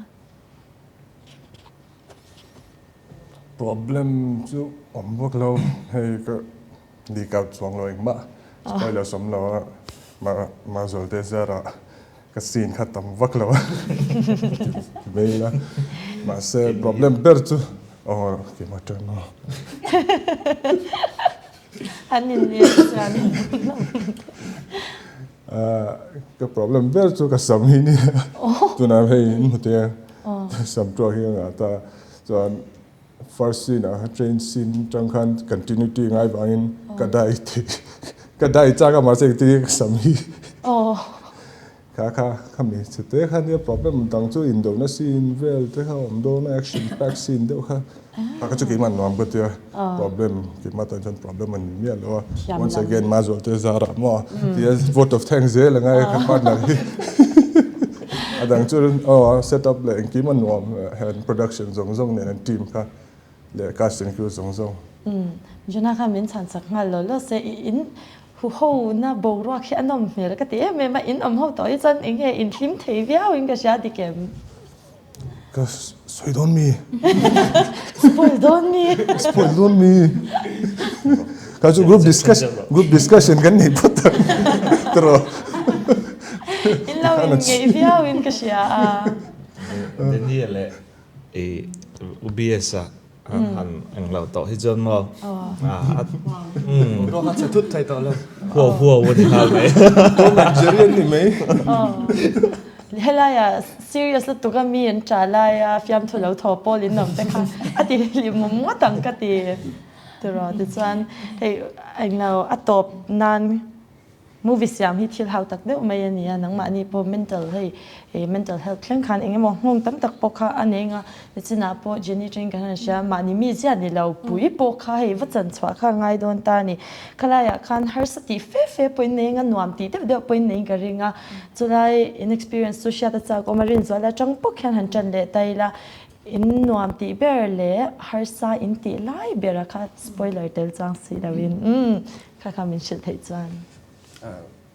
Problem chu awm vak lo hei ka leak out chuang lo engmah spoilers awm lo a. Mazualte zarah ka scene kha tam vak lo a ti mai ila. Mahse problem ber chu aw keimah ṭan aw. An inleng chuan. Ka problem ber chu ka sam hi nia. Tunah hei in hmu thei a, sam tuak hi ka ngah ta. Chuan first scene ah khan train scene atang khan continuity ngai vangin ka dai thei ka dai chak a mahse engtin nge ka sam hi kha kha khami chhe te kha nia problem dang chu indona scene vel te kha awm dawn a action pack scene deuh kha. Kha kha chu keimah nuam ka tia problem keimah tan chuan problem a ni miah lo a once again Mazualte zarah maw tia vote of thanks zel anga ka partner hi a dang chu aw set up leh engkim a nuam han production zawng zawng nen an team kha leh cast and crew zawng zawng. Jonah khan min chhan chak nghal lo lo se i in huho na boruak hi a nawm hmel ka ti em em a in awm ho tawh hi chuan eng nge in hlim thei viau in ka hria dik em? Ka sawi dawn mi? Spoil dawn mi? Spoil dawn mi? Ka chu group discussion group discussion kan nei phawt ang tiraw. In lo in ngeih viau in ka hria a. Daniel leh i UBS a han eng lo tawh hi chuan maw a Ruak a chhe thut thei tawh lo. Huau huau a ni nghal mai. Tom and Jerry an ni mai. Helaia serious lutuk a mi an ṭah laia fiamthu lo thaw pawl in awm te kha a ti hlimawm ngawt ang ka ti tiraw tichuan hei englo a tawp nan Movie siam hi thil hau tak deuh mai a ni a, nangmahni pawh mental hei mental health thleng khan eng emaw nghawng tam tak pawh kha a nei anga, nichinah pawh Jenny Cheng kan han hria, mahni mi ziah ni lo pui pawh kha hei va chan chhuah kha a ngai dawn ta a ni. Khalaiah khan harsa tih fe fe pawhin nei anga, nuam tih deuh deuh pawhin neiin ka ring a, chulai in experience chu hriat a chak awm a, rinzual atang pawh khian han tan leh ta ila, in nuam tih ber leh harsa in tih lai bera kha spoiler tel chuang si loin umm. Kha kha min hrilh theih chuan.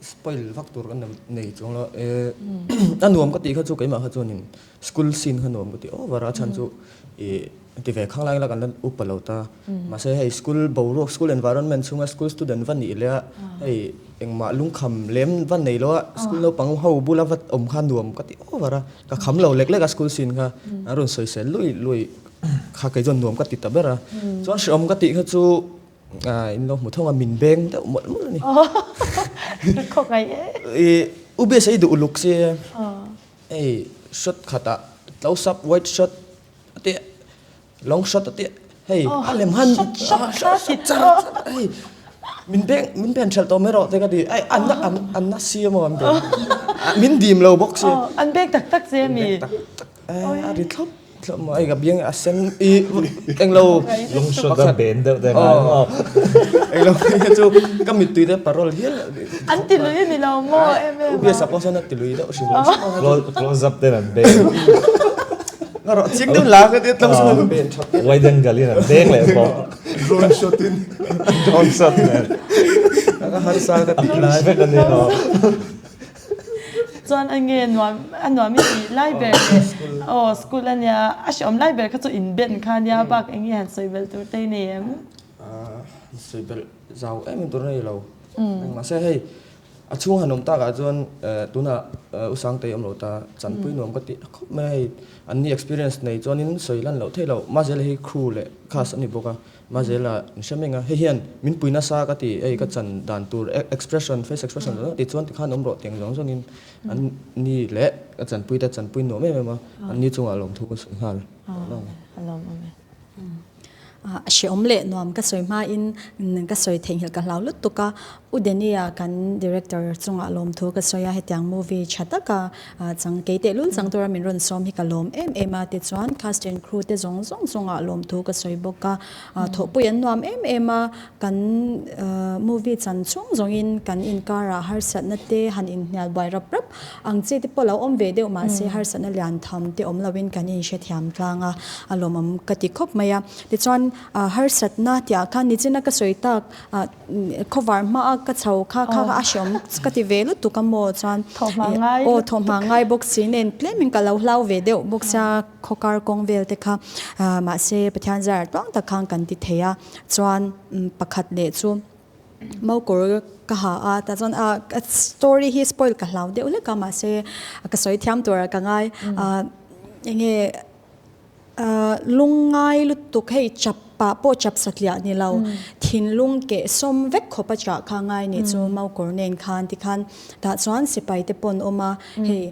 Spoil vak tur kan nei chuang lo e a nuam ka tih kha chu keimah kha chuanin school scene kha nuam ka ti over a chhan chu i ti ve khang lai la kan la upa lo ta mahse hei school boruak school environment chhunga school student va nih leh a hei engmah lungkham lem va nei lo a school naupang ho bula va awm kha nuam ka ti over a ka kham lo lek lek a school scene kha a rawn sawisel lui lui kha kei chuan nuam ka ti ta ber a chuan hreawm ka tih kha chu in lo hmu thawng a min beng deuh mawlh mawlh a ni. Khaw ngai e. I UBS ei duh uluk si hei shot khatah close up wide shot a tih long shot a tih hei a lem han shot shot char char hei min beng min ben ṭhelh tawh mai rawh te ka ti ai an an an na si emaw an beng min dim lo bawk si an beng tak tak che mi tak tak a ri thlawp Ai ka biang a sen i englo lung shot a ben deuh te ngai maw englo chu ka mittui te parol hial an ti lui ni lo maw em em ubia suppose an ti lui deuh hrim close up ten an beng nga ro chiang deuh la ka ti tlong shot an ben that wide angle in an beng leh bawk drone shot in drone shot nen ka har sa ka ti lai vek ani no Chuan a nge nuam a nuam i tih lai ber leh aw school a nia a hreawm lai ber kha chu in ben kha nia bak eng nge han sawi belh tur te i nei em? Sawi belh zau em em tur a nei lo. Mahse hei a chhung han awm takah chuan tunah U Sangtei awm lo ta chanpui nuam ka tih a khawp mai a hei an ni experience nei chuanin sawi lan loh theih loh Mazela hi crew leh cast a ni bawk a. Mazela in hre meng a, hei hian min pui nasa ka ti, hei ka chan dan tur expression, face expression zawng zawng ti chuan tikhan awm rawh tiang zawng zawngin an ni leh ka chanpui te chanpui nuam em em a, an ni chungah lawmthu ka sawi nghal. A lawmawm e. A hreawm leh nuam ka sawi hmain ka sawi theihnghilh ka hlau lutuk a, U Danny-a kan director chungah lawmthu ka sawi a, hetiang movie tha taka chang kei tehlul chang tura min rawn sawm hi ka lawm em em a, tichuan cast and crew te zawng zawng chungah lawmthu ka sawi bawk a, thawhpui an nuam em em a, kan movie chan chhung zawngin kan inkarah harsatna te han inhnial buai rap rap ang chi te pawh lo awm ve deuh mahse harsatna lian tham te awm loin kan inhrethiam tlang a, a lawmawm ka ti khawp mai a, tichuan harsatna tihah khan nichina ka sawi tak Khawvar hma a ka chho kha kha a hreawm ka ti ve lutuk a maw chuan aw thawhhma ngai bawk si nen tlemin ka lo hlau ve deuh bawk sia khawkar kawng vel te kha mahse Pathian zar tluang tak khan kan ti thei a chuan pakhat leh chu. Maukawr ka ha a, tah chuan a story hi spoil ka hlau deuh hlek a mahse ka sawi thiam tur ah ka ngai. Enge lungngai lutuk hei chap pah pawh chap satliah ni lo thinlung keh sawm vek khawp a chah kha ngai nih chu Maukawr nen khan tikhan tah chuan sipai te pawh an awm a hei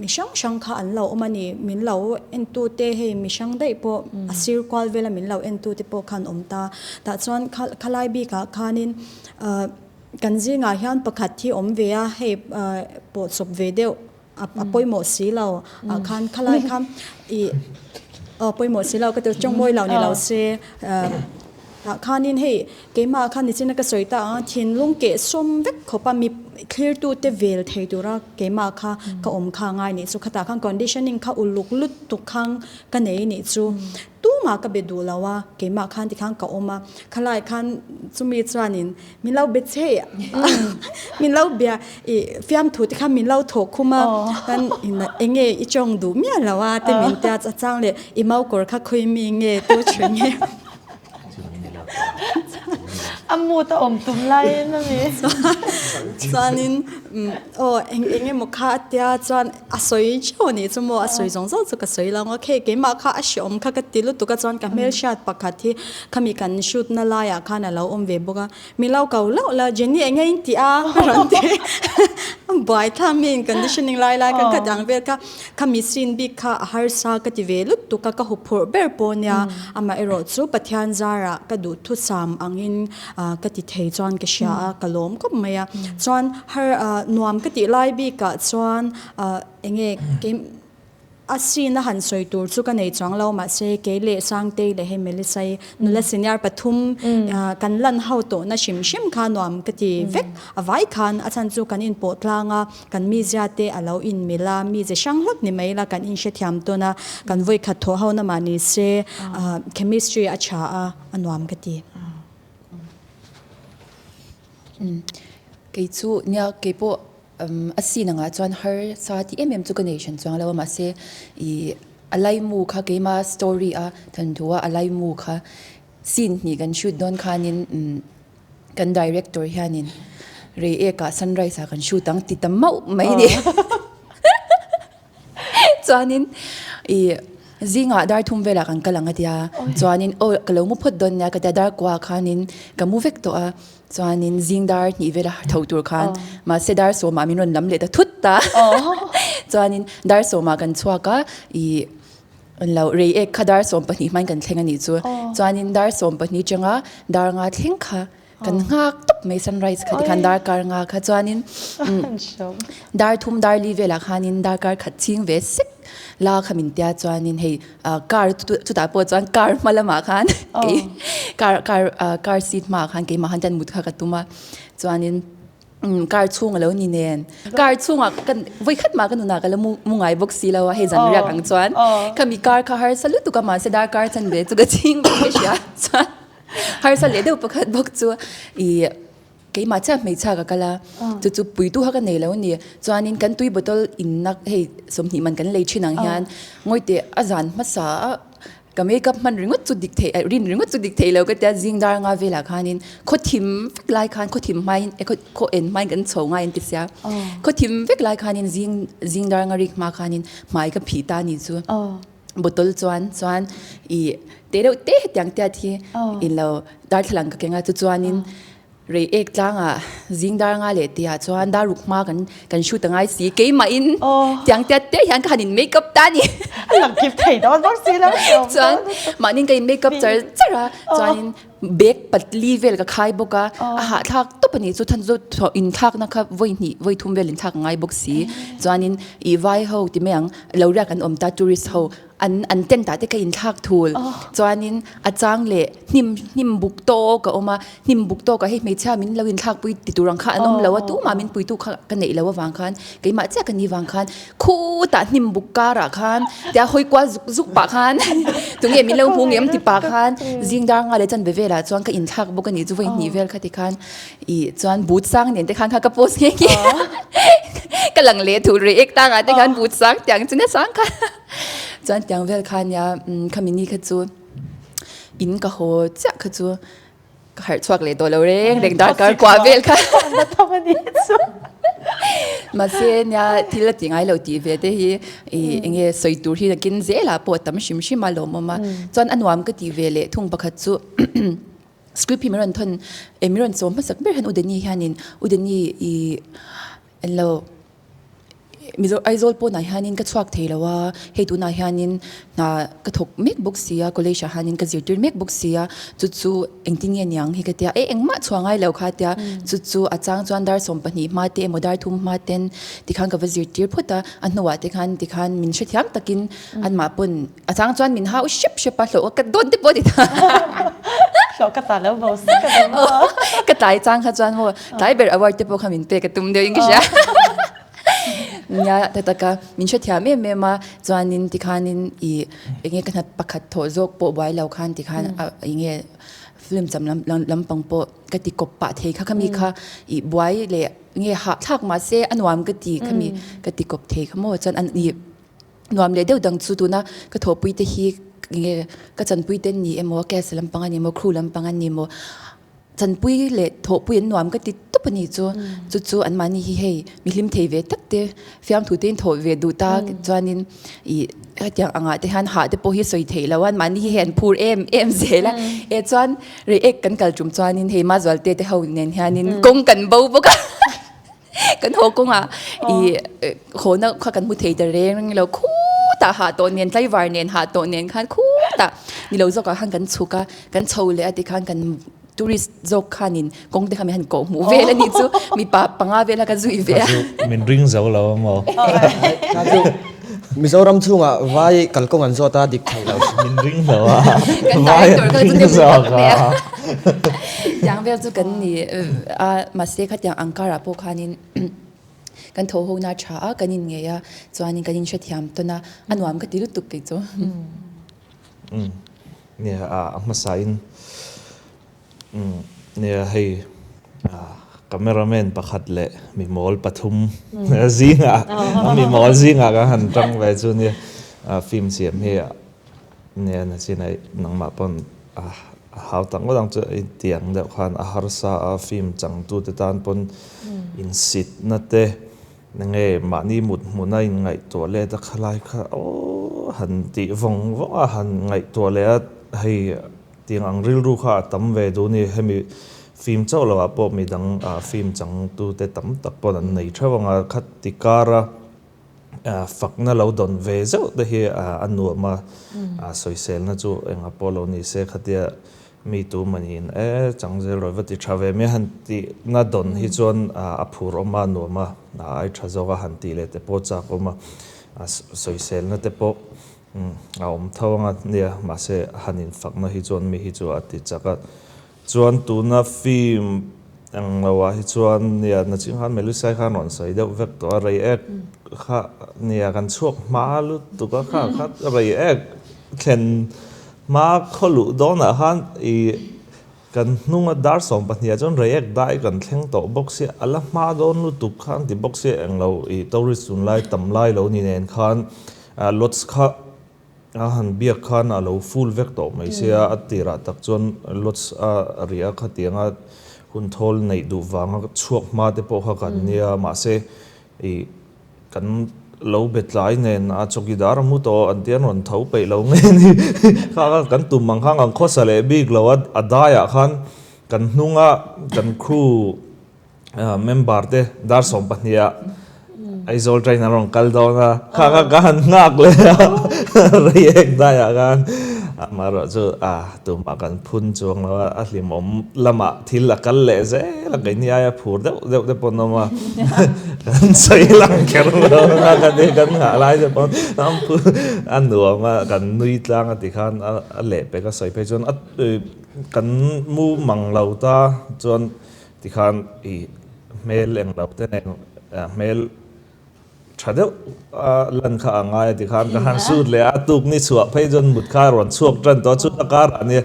Mi hrang hrang kha an lo awm a ni. Min lo entute hei mi hrang daih pawh a sir kual vela min lo entute pawh khan awm ta. Tah chuan khalai bikah khanin kan zingah hian pakhat hi awm ve a, hei pawh chawp ve deuh a pawimawh si lo ah khan khalai kha ih aw pawimawh si lo ka ti tawngmawi lo ni lo se tah khanin hei Keimah khan nichina ka sawi ta ang a, thinlung keh sawm vek khawp a mi thlirtute vel thei tura keimah kha ka awm kha a ngai nih chu. Khatah khan conditioning kha uluk lutuk khang ka nei nih chu. Tumah ka be duh lo a, keimah khan tikhan ka awm a. Khalai khan chumi chuanin min lo be che min lo bia i fiamthu te khan min lo thawh khum a, kan eng nge i tawng duh miah lo a te min tia chang leh i maukawr kha khawi mi nge tu thin nge. A mood a awm tum laiin a mi. Chuanin aw eng eng emaw kha a tia chuan a sawi theuh a nih chu maw a sawi zawng zawng chu ka sawi lo ang okay keimah kha a hreawm kha ka ti lutuk a chuan ka hmelhriat pakhat hi khami kan shoot na laiah khan a lo awm ve bawk a Mi lo ko loh la, Jenny eng nge in tih a? A rawn ti. Buai thla mi in conditioning lai lai kha ka dang vel kha, kha mi scene bik kha a harsa ka ti ve lutuk a, ka huphurh ber pawh nia. Amaherawh chu Pathian zarah ka duhthusam angin ka ti thei chuan ka hria a, ka lawm khawp mai a. Chuan har nuam ka tih lai bikah chuan eng nge kei A scene a han sawi tur chu ka nei chuang lo, mahse kei leh Sangtei leh hei Melisai nula senior pathum kan lan ho tawhna hrim hrim kha nuam ka ti vek. A vai khan a chhan chu kan inpawh tlang a, kan mizia te a lo inmil a, mize hrang hlak ni mai la kan inhrethiam tawn a, kan vawikhat thawh ho na mah ni se chemistry a tha a, a nuam ka ti. Kei chu nia kei pawh A scene angah chuan harsa ti em em chu ka nei hran chuang lo a mahse ih a laimu kha keima story a thawnthu a a laimu kha scene hnih kan shoot dawn khanin umm kan director hianin rei ekah sunrise ah kan shoot ang ti ta mauh mai a ni. Chuanin ih zingah dar thum velah kan kal ang a tia chuanin aw ka lo mu phawt dawn nia ka tia dar kuah khanin ka mu vek tawh a chuanin zing dar hnih vela tho tur khan mahse dar sawmah min rawn lam leh ta thut ta chuanin dar sawmah kan chhuak a ih lo rei ek kha dar 12 hmain kan thleng a nih chu chuanin dar 12 atanga dar nga thleng kha Kan nghak tawp mai sunrise kha tikhan darkar nga kha chuanin dar thum dar li velah khanin darkar khat chhing ve sek la kha min tia chuanin hei car chutah pawh chuan car hma lamah khan kei car car car seat hmaah khan keimah khan chuan mut kha ka tum a chuanin car chhung a lo ni nen car chhungah kan vawikhat mah ka nunah ka la mu mu ngai bawk si lo a hei zan riak ang chuan khami car kha harsa lutuk a mahse darkar chanve chu ka chhing bawk ka hria chuan. Harsa leh deuh pakhat bawk chu ih keimah chiah hmeichhia ka kal a, chu chu puitu kha ka nei lo a ni. Chuanin kan tui bottle inna hei 20 man kan lei thin ang hian ngawi teh a zan hmasa a ka makeup hman ringawt chu dik thei rin ringawt chu dik thei lo ka tia zing dar nga velah khanin khaw thim vek lai khan khaw thim hmain khaw en hmain kan chho ngai an ti sia. Khaw thim vek lai khanin zing zing dar nga rik hma khanin hmai ka phih ta a ni chu. Bottle chuan chuan i te deuh te hetiang tiat hi in lo darthlalang ka keng a chu chuanin rei ek tlangah zing dar nga leh tihah chuan dar ruk hma kan kan shoot a ngai si keimahin tiang tiat te hian ka han in make up ta a ni. A lang kip thei dawn bawk si lo. Chuan mahni ka in make up char char a chuanin bag patli vel ka khai bawk a a hahthlak tawp a ni chu than chu inthlakna kha vawi hnih vawi thum vel inthlak a ngai bawk si chuanin ih vai ho ti mai ang lo riak an awm ta tourist ho an an tent ah te ka inthlak thul chuanin a chang leh hnim hnim buk tawk a awm a hnim buk tawk ah hei hmeichhia min lo inthlak pui ti tur ang kha an awm lo a tumah min puitu kha ka neih loh avang khan keimah chiah ka ni vang khan Khutah hnim buk karah khan tia hawi kual zuk zuk pah khan tunge min lo hmu ngem ti pah khan zing dar nga leh chanve velah chuan ka inthlak bawk a ni chu vawi hnih vel kha ti khan ih chuan but sang nen te khan kha ka post nghe nghe ka lang leh thul rei ek tangah te khan but sang tiang chu nasa ang kha chuan tiang vel kha nia khami ni kha chu in ka haw chiah kha chu. Ka harh chhuak leh tawh lo reng reng darkar kuah vel kha. Mahse nia thil a ti ngai lo tih ve te hi i enge sawi tur hi nakin zelah pawh a tam hrim hrim a lawmawm a. Chuan a nuam ka tih ve leh thung pakhat chu script hi min rawn thawn eh min rawn chawm hmasak ber hian U Danny hianin U Danny i englo Mizo Aizawl pawnah hianin ka chhuak thei lo a, hei tunah hianin hna ka thawk mek bawk si a, college ah hianin ka zirtir mek bawk si a, chu chu engtin nge niang hi ka tia, e engmah chhuah ngai lo kha tia, chu chu a chang chuan dar 12 hma te emaw dar thum hma ten tikhan ka va zirtir phawt a, a hnuah te khan tikhan min hrethiam takin anmah pawn a chang chuan min hau hrep hrep a, hlawh ka dawn te pawh a ti ta. Hlawh ka ta lo bo si ka dawn maw? Ka tlai chang kha chuan maw tlai ber award te pawh kha min pek a tum deuhin ka hria. Nia ta taka min hrethiam em em a, chuanin tikhanin i enge ka hna pakhat thawh zawk pawh buai lo khan tikhan enge film cham lam lampang pawh ka ti kawp pah thei kha khami kha i buai leh nge hahthlak mahse a nuam ka ti khami ka ti kawp thei kha maw chuan an i Nuam leh deuh dang chu tuna ka thawhpui te hi nge ka chanpui te an ni emaw, cast lampang an ni emaw, crew lampang an ni emaw, chanpui leh thawhpui an nuam ka ti tawp a ni chu. Chu chu anmahni hi hei mi hlim thei ve tak te, fiamthu te in thawh ve duh ta chuanin ih hetiang angah te hian hah te pawh hi sawi theih loh a, anmahni hi hei an phur em em zel a. E chuan react kan kal tum chuanin hei Mazualte te ho nen hianin kawng kan bo bawk a. Kan haw kawngah i hawna kha kan hmu thei ta reng reng lo khutah hah tawh nen tlaivar nen hah tawh nen khan khutah ni lo zawkah khan kan chhuk a kan chho leh a tikhan kan tourist zawk khanin kawng te kha min han kawh hmuh vel a nih chu mipa panga vel kha ka zui ve a. Min ring zo lo a maw? Mizoram chhungah vai kalkawng an zawt a dik thei lo. Min ring lo a vai an ring zawk a. Tiang vel chu kan ni a mahse khatiang angkarah pawh khanin kan tho ho na tha a kan inngei a chuanin kan inhrethiam tawn a a nuam ka ti lutuk kei chu. Nia a hmasain Nia hei cameraman pakhat leh mi mawl pathum zingah mi mawl zingah kan han tang ve chu nia film siam hi nia nachin a nangmah pawn a hau tak ngawt ang chu i tiang deuh khan a harsa a film changtute tan pawn insitna te nge mahni mut hmuna inngaihtuah let a khalai kha aw han tih vawng vawng a han ngaihtuah leh a hei. Tiang ang rilru kha a tam ve duh ni. Hemi film chauh lo ah pawh midang film changtute tam tak pawn an nei theuh ang a, khati kara fakna lo dawn ve zeuh te hi a nuam a, sawiselna chu engah pawh lo ni se khatia mi tu mahniin e chang zel rawih va ti tha ve mai han tihna dawn hi chuan a phur awm a, a nuam a, ai tha zawk a han tih leh te pawh chak awm a, sawiselna te pawh A awm tho anga nia, mahse han infakna hi chuan mi hi chu a ti chak a. Chuan tuna film eng lo ah hi chuan nia naching khan Melusai khan rawn sawi deuh vek tawh a, Reiek kha nia kan chhuak hma lutuk a kha kha Reiek thlen hma khaw luh dawnah khan i Kan hnunga dar 12 ah chuan Reiek dai kan thleng tawh bawk sia, a la hma dawn lutuk kha an ti bawk sia, englo i tourist tunlai tam lai lo ni nen khan lodge kha a han biak khan a lo full vek tawh mai sia, a tirah tak chuan lodge a riah a khatianga hun thawl neih duh vanga chhuak hma te pawh kha kan nia, mahse i Kan lo be tlai nen a chawkidar a mu tawh an tia an rawn tho peih lo nge ni kha kha kan tum ang khan kan khawsa leh bik lo a a daiah khan kan hnunga kan crew member te dar 12 ah Aizawl train an rawn kal dawn a kha kha ka han nghak leh a reiek daiah khan amaherawh chu a tumah kan phun chuang lo a a hlimawm lamah thil a kal leh zel a keini aia phur deuh deuh te pawh an awm a kan sawi lang kher lo a kan ni kan nghah lai te pawh a nuam a kan nui tlang a ti khan a leh pek a sawi phei chuan a kan mu mang lo ta chuan tikhan i hmel eng lo te nen hmel Tha deuh a lan kha a ngai a ti khan ka han sut leh a, tuk ni chhuah phei chuan mut kha a rawn chhuak tan tawh a, chuta karah nia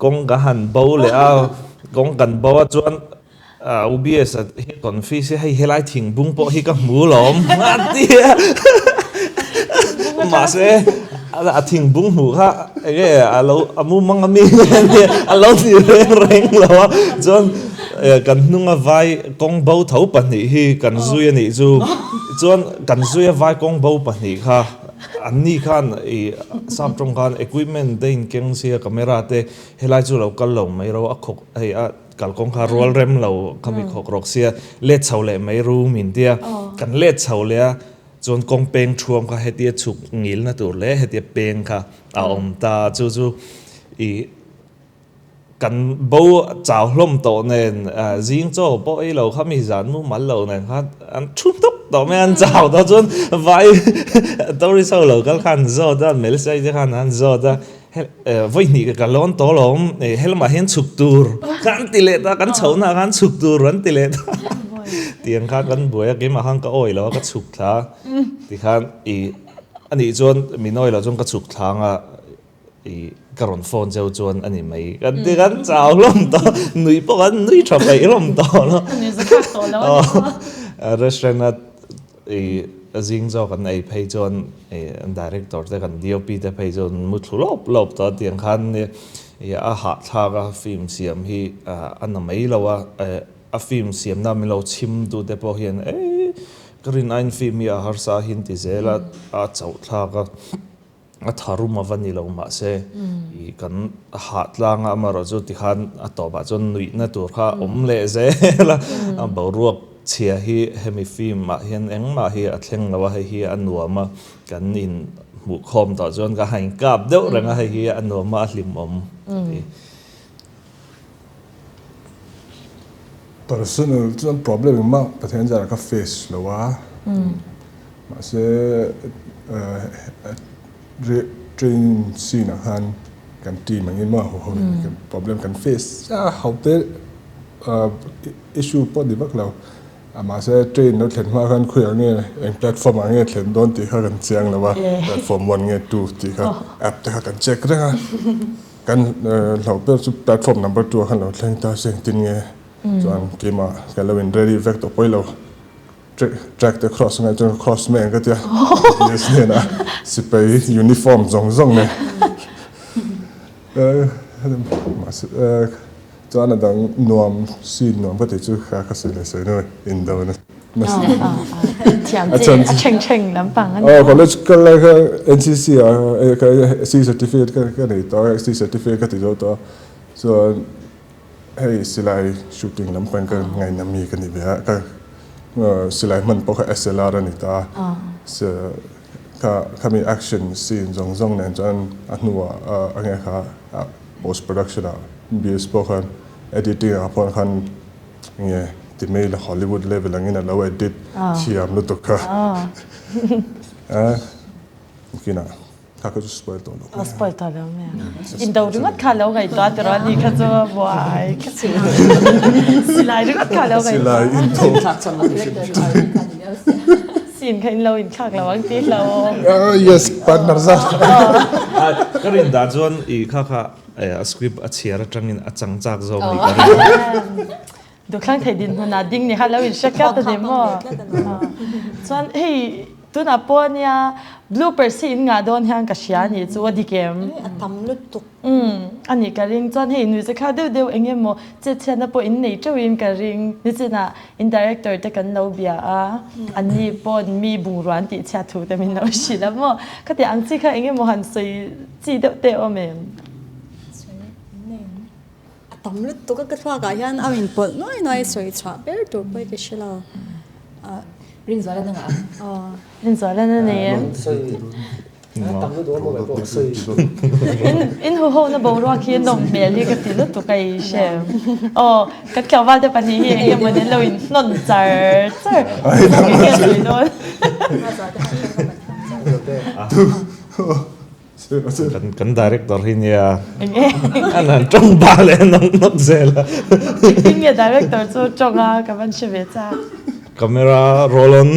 kawng ka han bo leh a, kawng kan bo a chuan UBS a hi confi se hei helai thingbung pawh hi ka hmu lawm a ti a, mahse. A thingbung hmuh kha enge a lo a mumang a mi nge a lo ni reng reng lo a, chuan kan hnunga vai kawng bo tho pahnih hi kan zui a nih chu, chuan kan zuia vai kawng bo pahnih kha an ni khan ih sap tawng khan equipment te in keng sia camera te helai chu lo kal lo mai ro a khawk hei a kalkawng kha rual rem lo khami khawk rawk sia let chho leh mai ru min tia kan let chho leh a. Chuan kawng peng thuam kha hetia chhuk ngilna tur leh hetia peng kha a awm ta. Chu chu i kan bo chau hlawm tawh nen zing chaw pawh ei lo kha mi zan mu mal lo nen kha an thu hnawk tawh mai a, an chau tawh chuan vai tourist ho lo kal khan an zawt a, Melisa te khan an zawt a, vawi hnih ka lawn tawh alawm, he lamah hian chhuk tur kha an ti leh ta, kan chhohna ah khan chhuk tur an ti leh ta tiang khan kan buai a, keimah khan ka awi lo a, ka chhuk thla tikhan i anih chuan min awi loh chuan ka chhuk thla anga i ka rawn phone cheu chuan a ni mai kan ti khan chau hlawm tawh nuih pawh kan nui tha peih hlawm tawh lo restaurant a I a zing zawk an ei phei chuan i director te kan DOP te phei chuan an mu thlu lawp lawp tawh a tiang khan i a hahthlak a film siam hi a na mai lo a, a film siamna min lo chhim tu te pawh hian e ka rin aiin film hi a harsa a hin ti zel a, a chauh thlak a. A tharum a va ni lo mahse i kan hah tlang a amaherawh chu tikhan a tawpah chuan nuihna tur kha a awm leh zel a, a boruak chhia hi hemi film ah hian engmah hi a thleng lo a, hei hi a nuam a, kan in hmuhkhawm tawh chuan ka han inkap deuh reng a, hei hi a nuam a a hlimawm ka ti. Personal chuan problem engmah Pathian zarah ka face lo a, mahse training scene ah khan kan team ang in maw ho ho in problem kan face a ho te issue pawh ni vak lo mahse train lo thlen hma khan khawiah nge eng platform ah nge thlen dawn tih kha kan chiang lo a, platform one nge two tih kha app te kha kan check reng a. Kan hlauh ber chu platform number 2 ah khan lo thleng ta se engtin nge chuan keimah ka lo in ready vek tawh pawi lo track te cross angai chuan ka cross mai ang ka tia yes hnenah sipai uniform zawng zawng nen mahse chuan a dang nuam scene nuam ka tih chu kha ka sawi leh sawi nuai indo na. Thiam chi a chheng chheng lampang a ni. Aw college kal lai kha NCC ah ka C certificate ka ka nei tawh a C certificate ka ti zo tawh a chuan hei silai shooting lampang ka ngaina mi ka ni ve a ka silai hman pawh kha SLR a ni ta a kha khami action scene zawng zawng nen chuan a hnuah a nge kha post production ah BS pawh khan editing ah pawh khan Nge ti mai la Hollywood level angin a lo edit thiam lutuk kha. A kinah kha kha chu spoil tawh lo mai a. Spoil tawh lo mai a. Indo ringawt kha lo ngaihtuah tiraw ani kha chu buai ka silai ringawt kha lo ngaihtuah. Silai indo. Scene kha in lo inthlak lo ang tih lo. Yes partner zat. Ka rin dah chuan i kha kha A script a chhiar atangin a chang chak zawk ni ka ring. Duhthlang thei dinhmunah ding ni kha lo in hre tlat a ni maw? Chuan hei tunah pawh ania bloopers hi in ngah dawn hian ka hria a nih chu a dik em? A tam lutuk. Umm a nih ka ring. Chuan hei nuihza kha deuh deuh eng emaw chetchhiatna pawh in nei teuhin ka ring. Nichinah in director te kan lo bia a, anni pawn mi bungrua an tihchhiat thu te min lo hrilh a maw? Khatiang ang chi kha eng emaw han sawi Chi deuh te awm em? A tam lutuk a ka thluak ah hian a in pawlh nuai nuai a sawi chhuah ber tur pawh hi ka hre lo. Rinzuala na ngah ang. Rinzuala na nei em? In hu ho na boruak hi nawm hmel hi ka ti lutuk a i hre em? Aw kan tlangval te pahnih hi eng emaw nen lo in hnawn char char. Enge a sawi dawn? Kan director hi nia an han tawng ba leh nawk nawk zel a. Engtin nge director chu tawng a ka van hre ve chak. Camera roll on.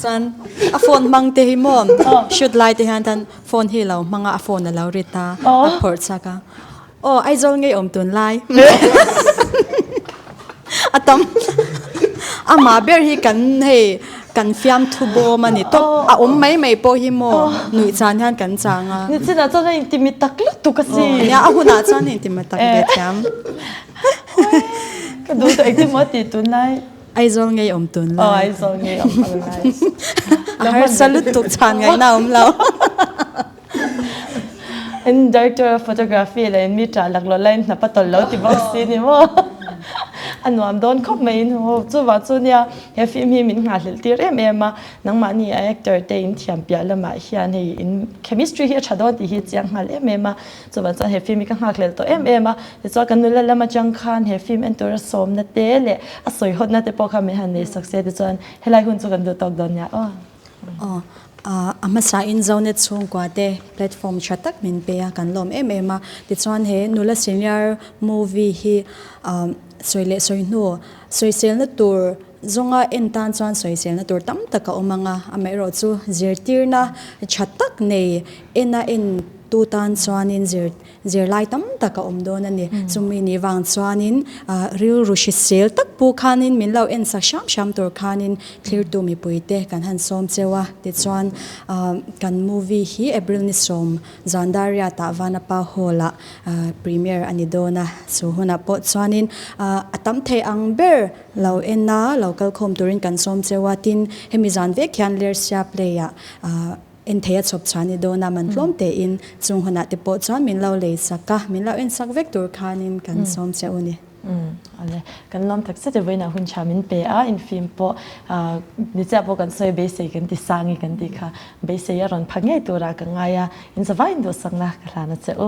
Chuan a phone hmang te hi maw shoot lai te hian tan phone hi lo hmang a a phone a lo rit a a phawrh chak a aw Aizawl ngei awm tun lai a tam amah ber hi kan hei. Kan fiamthu bawm a ni tawp. A awm mai mai pawh hi maw nuih chan hian kan chang a. Nichinah chuan a intimi tak lutuk a si. Nia, a hunah chuan a intimi tak ve thiam. Ka duh tawh engtin maw tih tunlai. Aizawl ngei awm tunlai. Aw Aizawl ngei awm tunlai. A harsa lutuk chhan ngaihna a awm lo. In director of photography leh in mi ṭah laklawh laiin hnap a tawlh lo ti bawk si ni maw? A nuam dawn khawp mai in ho. Chuvang chu nia he film hi min nghahhlelh tir em em a, nangmahni a actor te in thiam piah lamah hian hei in chemistry hi a ṭha dawn tih hi chiang nghal em em a, chuvang chuan he film hi ka nghakhlelh tawh em em a. Tichuan kan nula lam atang khan he film en tura sawmna te leh a sawihawtna te pawh kha min han nei sak se tichuan helai hun chu kan duh tawk dawn nia aw. Aw, a hmasain Zonet chhungkua te platform tha tak min pe a, kan lawm em em a. Tichuan he Nula Senior movie hi sawi leh sawi hnu, sawiselna tur zawnga en tan chuan sawiselna tur tam tak a awm ang a, amaherawhchu zirtirna tha tak nei ena en tu tan chuanin zir Zirlai tam tak a awm dawn a ni. Chumi nih vang chuanin rilru hrisel tak pu khanin min lo en sak hram hram tur khanin thlirtu mipuite kan han sawm cheu a. Tichuan kan movie hi April ni sawm Zandariatah Vanapa Hall-ah premiere a ni dawn a. Chu hunah pawh chuanin a tam thei ang ber lo en a, lo kalkhawm turin kan sawm cheu a. Tin, hemi zan vek hian Lersia Play-ah En thei a chhawp chhuah ni dawn a, man tlawm tein chung hunah te pawh chuan min lo lei sak a, min lo en sak vek tur khanin kan sawm che u ni. Awle, kan lawm tak zet e vawiinah hun tha min pe a, infim pawh ni chiah pawh kan sawi beisei kan ti sang i kan tih kha beisei a rawn pha ngei turah ka ngai a, in zavaiin duhsakna ka hlan a che u.